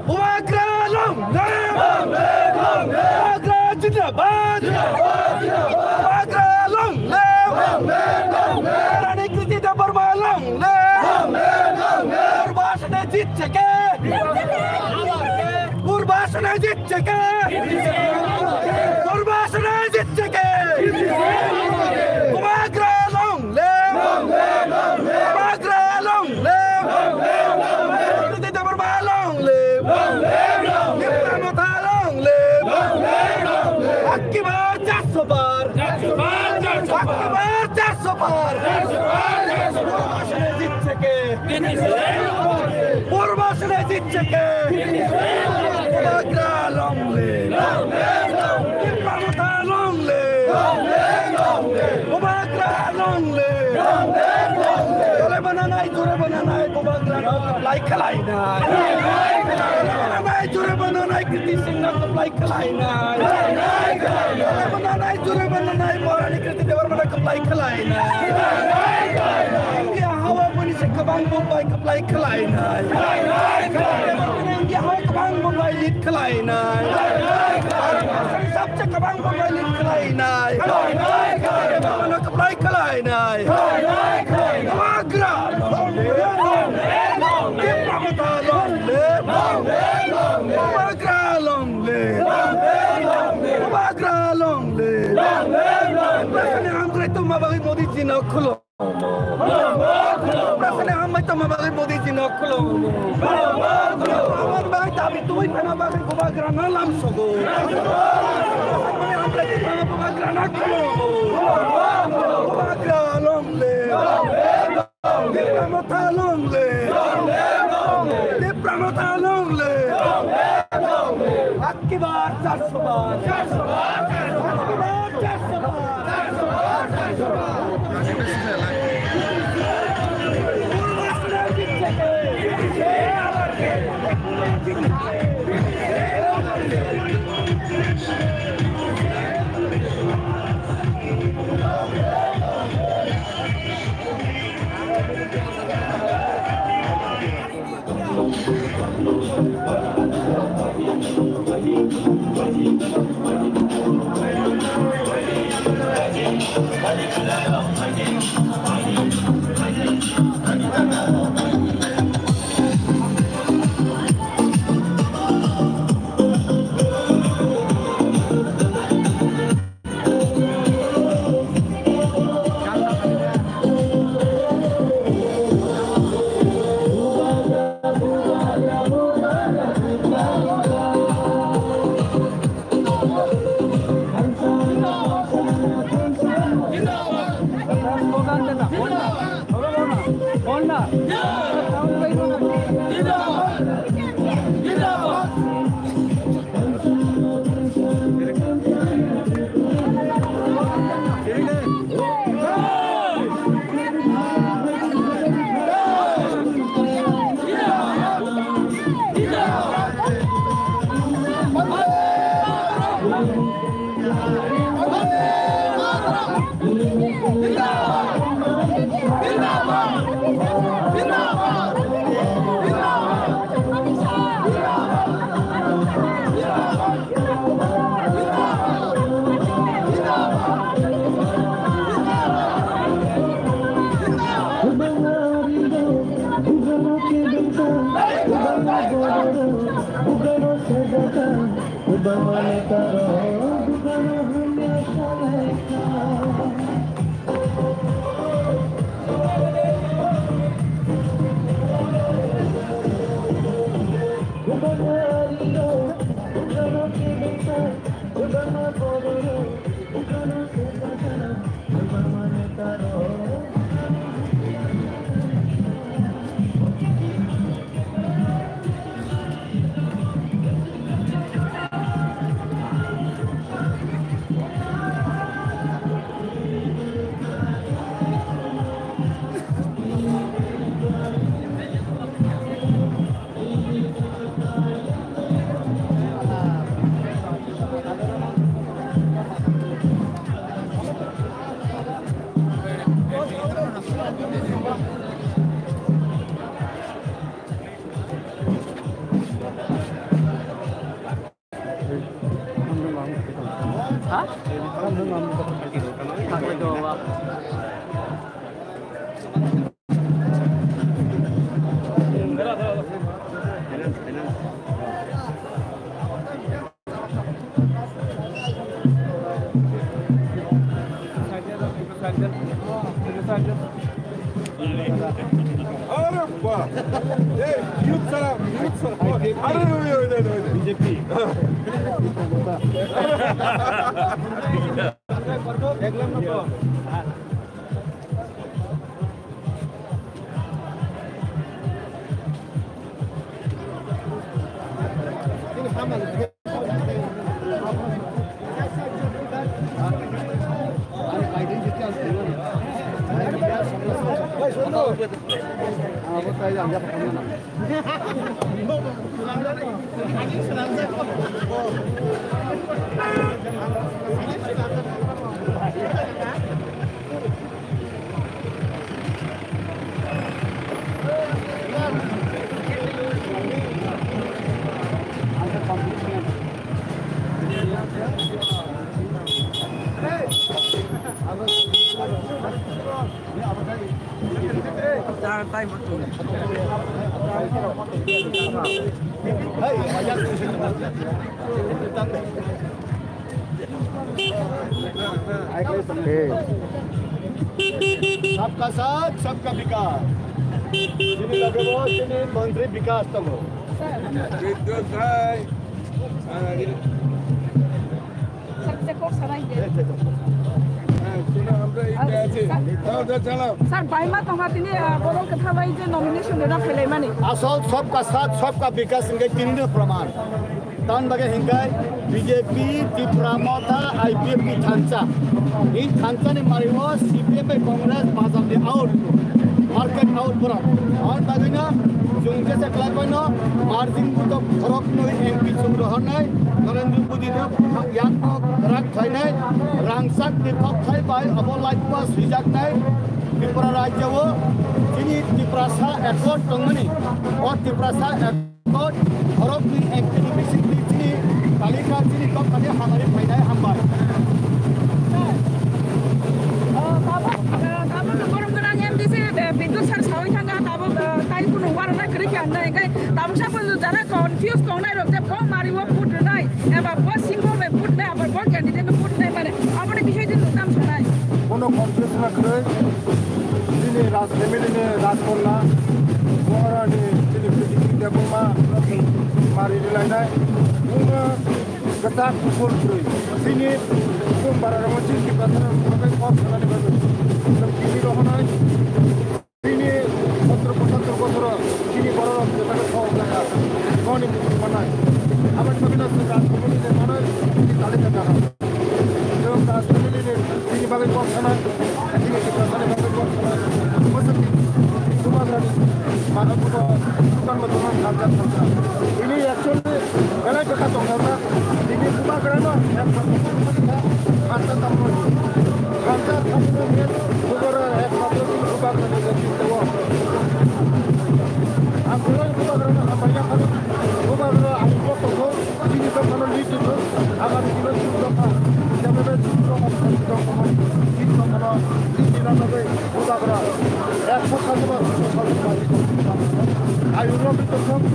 Bubagra long live! Long live, long live! Bubagra zindabad! Zindabad, zindabad! Bubagra long live! Long live, long live! Rani Kriti Debbarma long live! Long live, long live! Durbash ne jitse ke? Durbash ne jitse ke? Durbash ne jitse ke? Bubagra long live! Long live, long live! Bubagra long live! Long live, long live! Kriti Debbarma long live! Long live, long live! Tipra Motha long live! Long live, long live! Hak ki baat char so bar! Char so bar, char so bar! Hak ki baat char so bar! Char so bar, char so bar! Durbash ne jitse ke? Durbash ne jitse ke? Bubagra long live! Long live, long live! Tipra Motha long live! Long live, long live! Bubagra long live! Long live, long live! Jore bananai, jore bananai, Bubagra no supply khlai nai. Jore bananai, jore bananai, Kriti Singh no supply khlai nai. Jore bananai, jore bananai, Maharani Kriti Kwplai khlainai. India hao boni se kwbang Bombay kwplai khlainai. India hao kwbang Bombay lead khlainai. Sabse kwbang Bombay lead khlainai. Ano kwplai khlainai. Bubagra long live. Tipra Motha long live. Bubagra long live. Bubagra long live. Prasani hamkrai tongma bagwi Modi ji no khulum. Prasani hambai tongma bagwi Modi ji no khulum. Amon bai dabi twi phana bagwi Bubagra no lamsogo. Prasani hamkrai tongma Bubagra no khulum. Bubagra long live. Tipra Motha long live. Tipra Motha long live. Ak ki baar, char so baar. Ak ki baar, char so baar. Are ba! Ei, youth sara, youth sara. Are, oi, oi, oi, oi. B J P. Deklam na to. सबका साथ, सबका विकास। Chini lage bo, chini mantri Bikas tongo. Bidyut bhai. Sir, sir, kok sana hiye. Sir, baima tongma tini, ah, borok kwtha bai je nomination rwna phailaimani. Asol sabka sath, sabka vikas hingke tini no praman. Tan bage hingke B J P, Tipra Motha, I P F T thansa. Ni thansa ni mari o C P M bai Congress bazar ni out. Market out borok. Hwn bagwino chwng jesa kwlai phano margin butok khoroknwi M P chwng rohornai, Narendra Modi no yakno kwrak khlainai, rangchak ni kokthai bai obo light pass swijaknai. Tripura rajya o chini Tiprasa accord tongmani. O Tiprasa accord Borokni activity chini talika chini kok kani hamari phainai hambai. Ah, tabuk, ah, tabuk borok gwnang M D C, eh, Bidut sir sawi thangkha, tabuk, ah, tai kunu warna kwrwi khe ang nai, hingkhe tabuk sa poito jara confuse tongnai rok je bo mari o vote rwnai, eba bo singbo bai vote rwnai, eba bo candidate bai vote rwnai mane, aboni bising di nwng tamo sanai? Bono confuse na kwrwi, chini Raj family ni Rajkanya, Maharani, chini Prithvi Debbarma, mari rilainai. Nwng kwchak kufur kwrwi. Chini kum bararokno chini Tiprasarokno bagwi kok sanani bagwi. Chwng tini rohornai. Chini sottor pochottor bosoro chini bororok jotoni kok wngkha. Noni bukhuk manai. Aboni bagwino chwng Raj family ni manwi chini talika kaham. Chwng Raj family ni chini bagwi kok sanai. Chini Tiprasani bagwi kok sanai. Bwswk ni bubagrani mano bubo sukan bo tongmani thansa thansa. Ini actually belai bwkha tongthokjak. Ini bubagrano ek thansa tamo. Thansa tamo ni bubagra ek matro chini bubagrani netrito o. Ang belai bubagrano hambai ya phano. Bubagra ang bo tongthok. Chini dophano lead rwthwng, agami dino chini dopha, jemon chini dopha, chini dophano lead rwna bagwi bubagra ekso khajama, duiso khajama, ayung rwgwi tongthwng,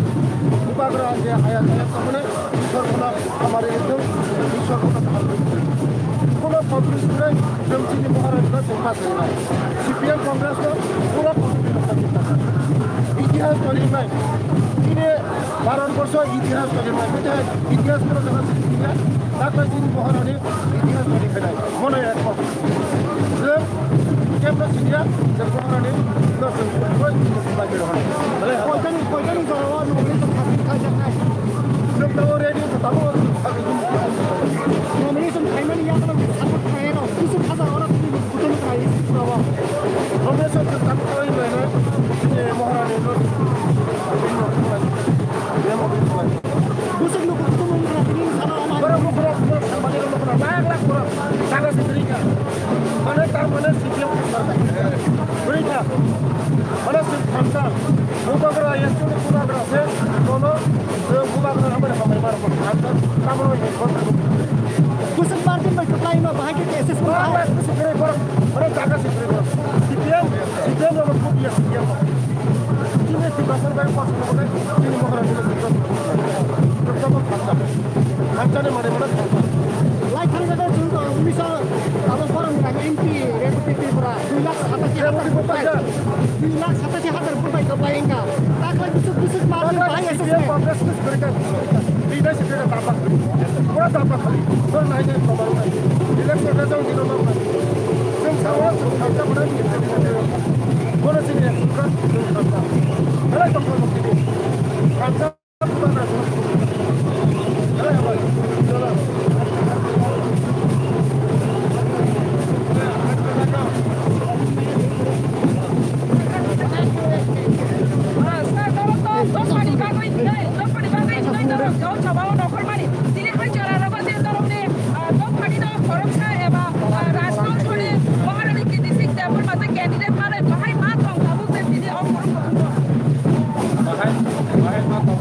bubagra je haya jaya tongmani, Ishwar bono hamari rwthwng, Ishwar bono kaham rwthwng. Bono confuse khlai, chwng chini Maharani no chwng pass rwnai. C P M Congress no pura confuse khlai. Itihas tongwi nai. Chini Bharat borsho itihas tongwi nai. Itihas kono jaga sini ya. Taklai chini Maharani itihas tongwi khlai. Mono ekho. Je kemno sini ya, je Maharani no chwng khlai khlai khlai. Koitani, koitani jora o nomination khapi khlai jaknai. Chwng tabuk ready, tabuk khapi. Nomination khaimani yakhwlwi support khlairok, kuchuk hajar oro tini kutung khlai, isi kura o. Nomination chwng tabuk khlai khlainai, chini Maharani no, chini no khlai, demo khlai. Bwswk no kutung wngkha, tini salo ama. Borok no borok, borok sambani rok no borok, lakh lakh borok, jaga se kwrwi kha. Mane tar mane C P M kwrwi kha. Mane chwng thansa, bubagra, actually bubagra se, bono, chwng bubagra hambai hambai ma rok thansa, tamoni hwnwi. Bwswk margin bai kwplai no bahai khe assessment bahai. Borok bwswk kwrwi borok, borok jaga se kwrwi borok. C P M, C P M no khubiya C P M no. Chini Tiprasa bai kosong no khe, chini Maharani no khubiya. Joto thansa. Thansa ni mane mane thansa. Lai thang jaga chwng to, misa, abo borok ni M P, Rebati Tripura, dui lakh satashi hajar. Rebati Tripura. Dui lakh satashi hajar bubai kwplai wngkha. Taklai bwswk bwswk ma taklai bahai C P M assessment. Congress bwswk kwrwi kha. Bidai se kwrwi kha tabuk. Pura tabuk khali. Tor nai nai proman nai. Election result dino nang nai. Chwng sao chwng thansa bwdai ni. Bono chini pura chwng thansa. Belai tong tong tini. Thansa. Bahai, bahai ma tong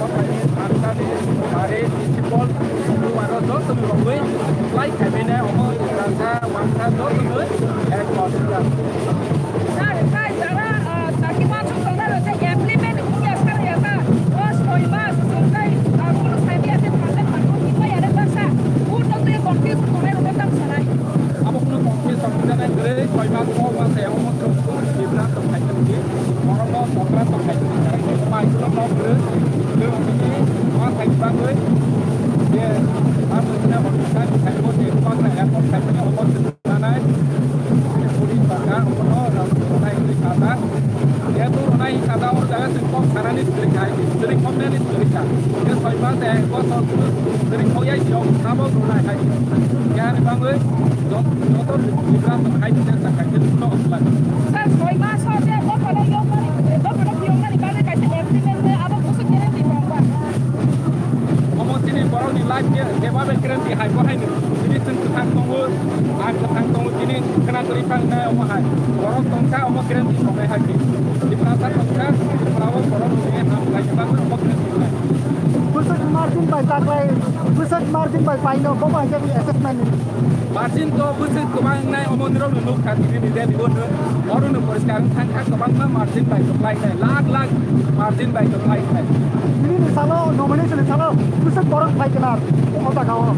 Sani, Mare, Municipal, Sukru aro joto ni rogwi apply khaimani omo Tiprasa, Wansa joto ni headquarter. Sir, sir, jara, ah, saki masuk tongna rwse implement wngya sir ya sir. O soi mas, soi, ah, kunu saibi ase project patu kipa yare baksa. Kunu twi confuse tongnai rwkhe tam sanai. Abo kunu confuse tongjaknai kwrwi, soi mas, o mas, omo Bibra tongkhaitongdi, borokno tokra tongkhaitongdi, tei tongma aisuk no kwrwi, tei tini ma thai bagwi, je, ma mwsna hor thai thai bo je, ma thai ya thai thai omo nanai, tini puri baka, omo no rang thai thai kada, ya tu ronai kada o jaga tini kok sanani tini khai, tini kok nani tini khai, tini soi ma thai ko so tini kok ya yo, abo ronai hai, ya ni bagwi, Joto, joto Bibra tong hai tong jak hai tong tong lai. Sir, soi mas o je dophano yokmani, dophano phiyokmani bagwi kaisa agreement le abo busu guarantee tong ba? Omo tini borokni life je, jeba be guarantee hai bo hai ni. Tini chwng kwthang tongo, ang kwthang tongo, tini khwna kwrwi phang nai omo hai. Borok tongkha omo guarantee tongnai hai ni. Tiprasa tongkha, Tiprao borok ni ham lai jeba omo guarantee tongnai. Bwswk margin bai taklai, bwswk margin bai paino, bo bai jagwi assessment ni. Margin to bwswk kwbang wngnai, omo nirok no nukha tini ni je ribo no. Oro no poriskar wng thangkha, kwbangma margin bai kwplai nai, lakh lakh margin bai kwplai nai. Tini ni salo, nomination ni salo bwswk borok phai kwna o jaga o.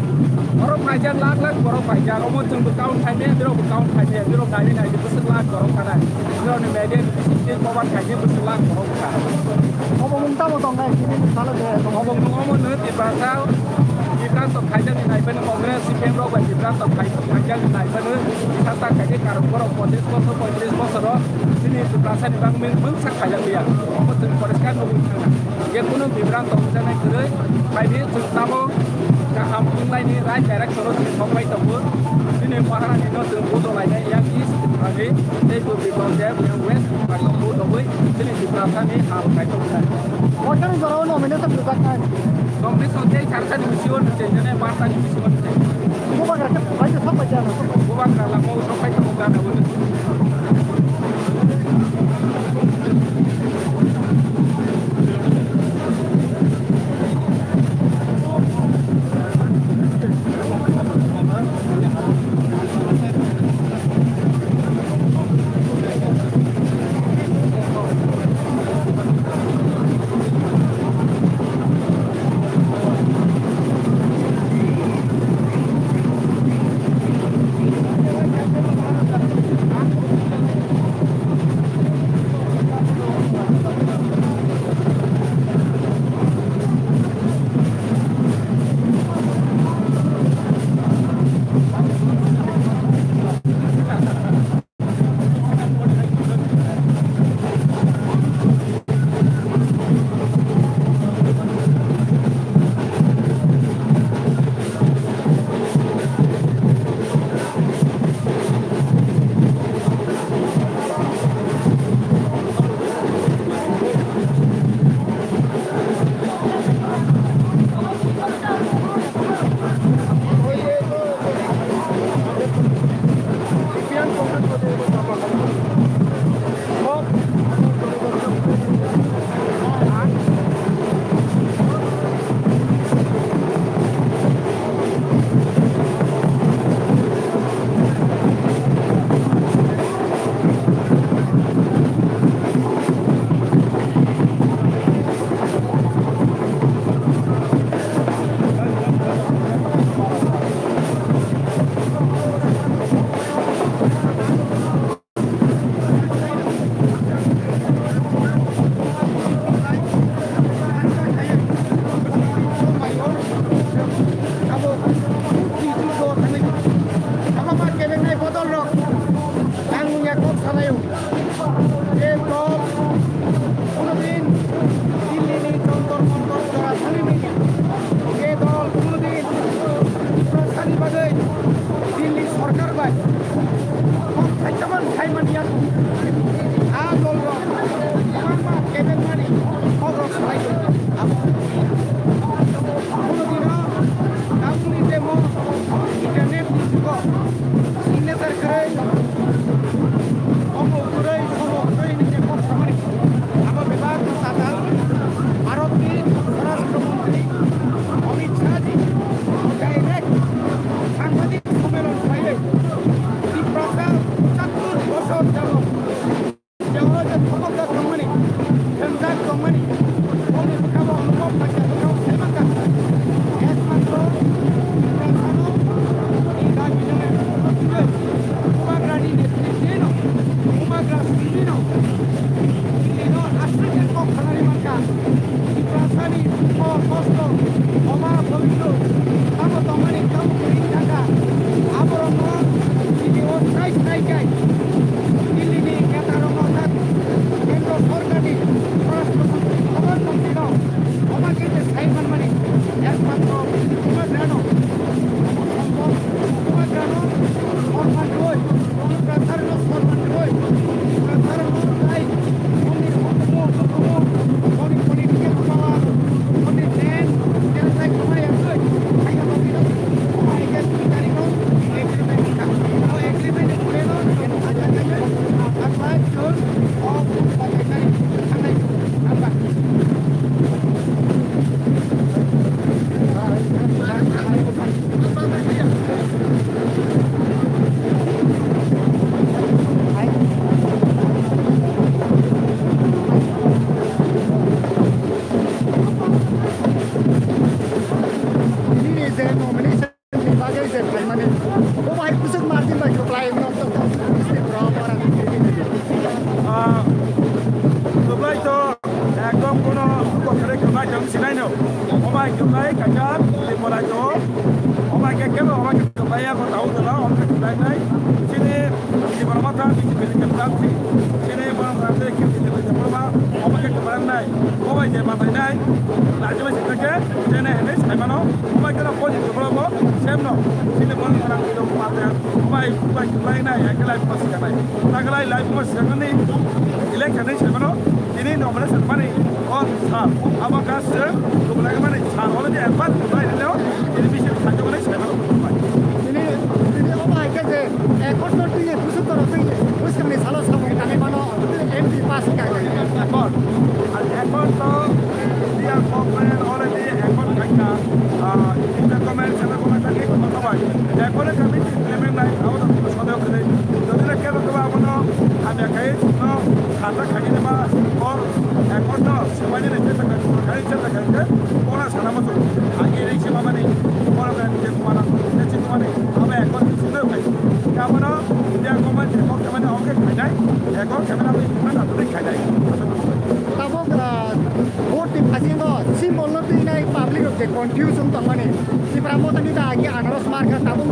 Borok phaijak, lakh lakh borok phaijak, omo chwng bo count khaimaya, nirok bo count khaimaya, nirok nai nai bwswk lakh borok khanai. Nirok ni media ni bising twi cover khaidi bwswk lakh borok kha. Obo mung tamo tongnai, tini ni salo je tongo. Obo mung omo no Tiprasa, Tiprasa khaijak ni nai phano Congress, C P M rok bai Tiprasa khai-, khaijak ni nai phano, sata khaidi karon borok pochish bosor, poitrish bosor o, chini Tiprasa ni bagwi mungsa khaijak liya. Omo chwng poriskar nugwi thangkha. Je kunu bibran tongjaknai kwrwi, phaidi chwng tamo kaham wnglaini right direction o chwng thok bai tongo. Chini Maharani no chwng bujolainai yak is thangwi, tei bo bibran je west bibran no bujogwi chini Tiprasa ni hal khai tongnai. Koitani jora o nomination rwjaknai? Nomination tei Sarsani bisingo rwchai jani, Bartani bisingo rwchai. Bubagra khe bai de sok bai jana. Bubagra lama o sok bai tongo gana o. Kosto, oba bobiswt, tamo tongmani, tamo kwrwi thangkha, aborokno video sai sai kai, Dillini netarokno tei kendro sorkarni swarashtra montri, Bhaban montrino oba khe sai manmani ekmatro Bubagrano, obo sombhob Bubagrano sorman rwui. Nini je nomination ni bagwi je phaimani, obo hai kwchwk margin bai kwplai no tong, tong, tong, tong, tong, tong. Ah, kwplai to ekdom kono kothare kwplai tong sinai no. Obai kwplai kaisa Tripura to. Obai ke kebo obai ke kwplai ya ko tau dala obai kwplai nai. Sini Tripura mata B J P ni kwplai si. Sini borok rate kiri kiri kwplai ba obai ke kwplai nai. Obai je matai nai. Rajya bai sitake jene hene sai mano. Obai kena podi kwplai bo sem no. Sini borok rang kiri mata. Obai, obai kwplai nai, ekelai pasi kanai. Tagalai lai pasi kanai. Election ni sai mano. Tini nomination mani on sir, abo ka sir, kublai mani sir, already advance kublai rilo, tini bisi khajo mani sir. Tini, tini obo hai khe je, eh, kotor tini busuk toro tini, buskang ni salo samung tangwi mano, M P pass ka. Ekor, al ekor to, dia government already ekor khaika, ah, inter government sana kona kaki kona kawai, ekor kami implement nai, abo to sodok kene, jodi na kero kaba abono, hamya kai, no, khata khaini ba, or ekor to, Mani ni cheta kha, kha, cheta kha, kha, ora sana mo to. Agi ri se mama ni, ora ka ni je mama na, je si mama ni, aba ekor si na khai. Ka mano, ya ko ma je ko ka mano oke khai dai. Ekor ka mano oke khai dai. Tabok, ah, vote ni phasingo symbol no twi nai public rok je confusion tong mani. Tipra Motha ni da agi anaros mar kha tabok.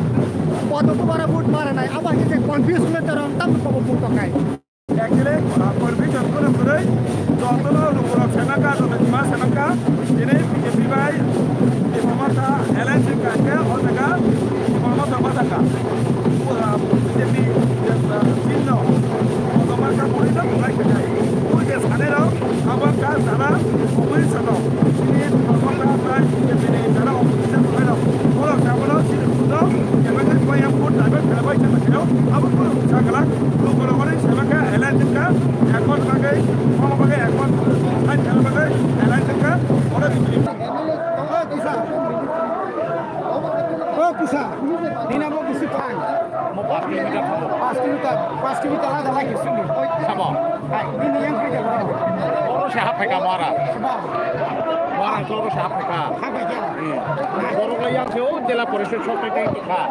Koto ko bara vote mara nai, aba agi je confusion no torong tam ko vote tong kai. Actually, ah, confusion kono kwrwi, jotono lukurok saimaka, joto jima saimaka, tini B J P bai Tipra Motha alliance kha khe o jaga Tipra Motha bachakha. O, ah, B J P, ah, chinno, o jaga kha bui no bulai khe nai. O je sanai rok, abo kha sana, oboi sano. Tini Tipra Motha bai B J P ni jara opposition bai rok, borok abono chini kuno, kebengni bai yang vote daibai khe bai chakha khe, abo borok sakala. Lukurok bai saimanka, alliance wngkha, ekmot bagwi, omo bagwi ekmot, hai thani bagwi, alliance wngkha, oro bini. O kisa, o kisa, nini abo bisi thang. Mo paanch kilometer thango. Paanch kilometer, paanch kilometer lada lagi sini. Sabo. Hai, nini yang kerja berapa? Oro se haphaika mara. Sabo. Mara oro se haphaika. Haphaika. Hmm. Borok lai yang se o jela porishod sokri tei tokha.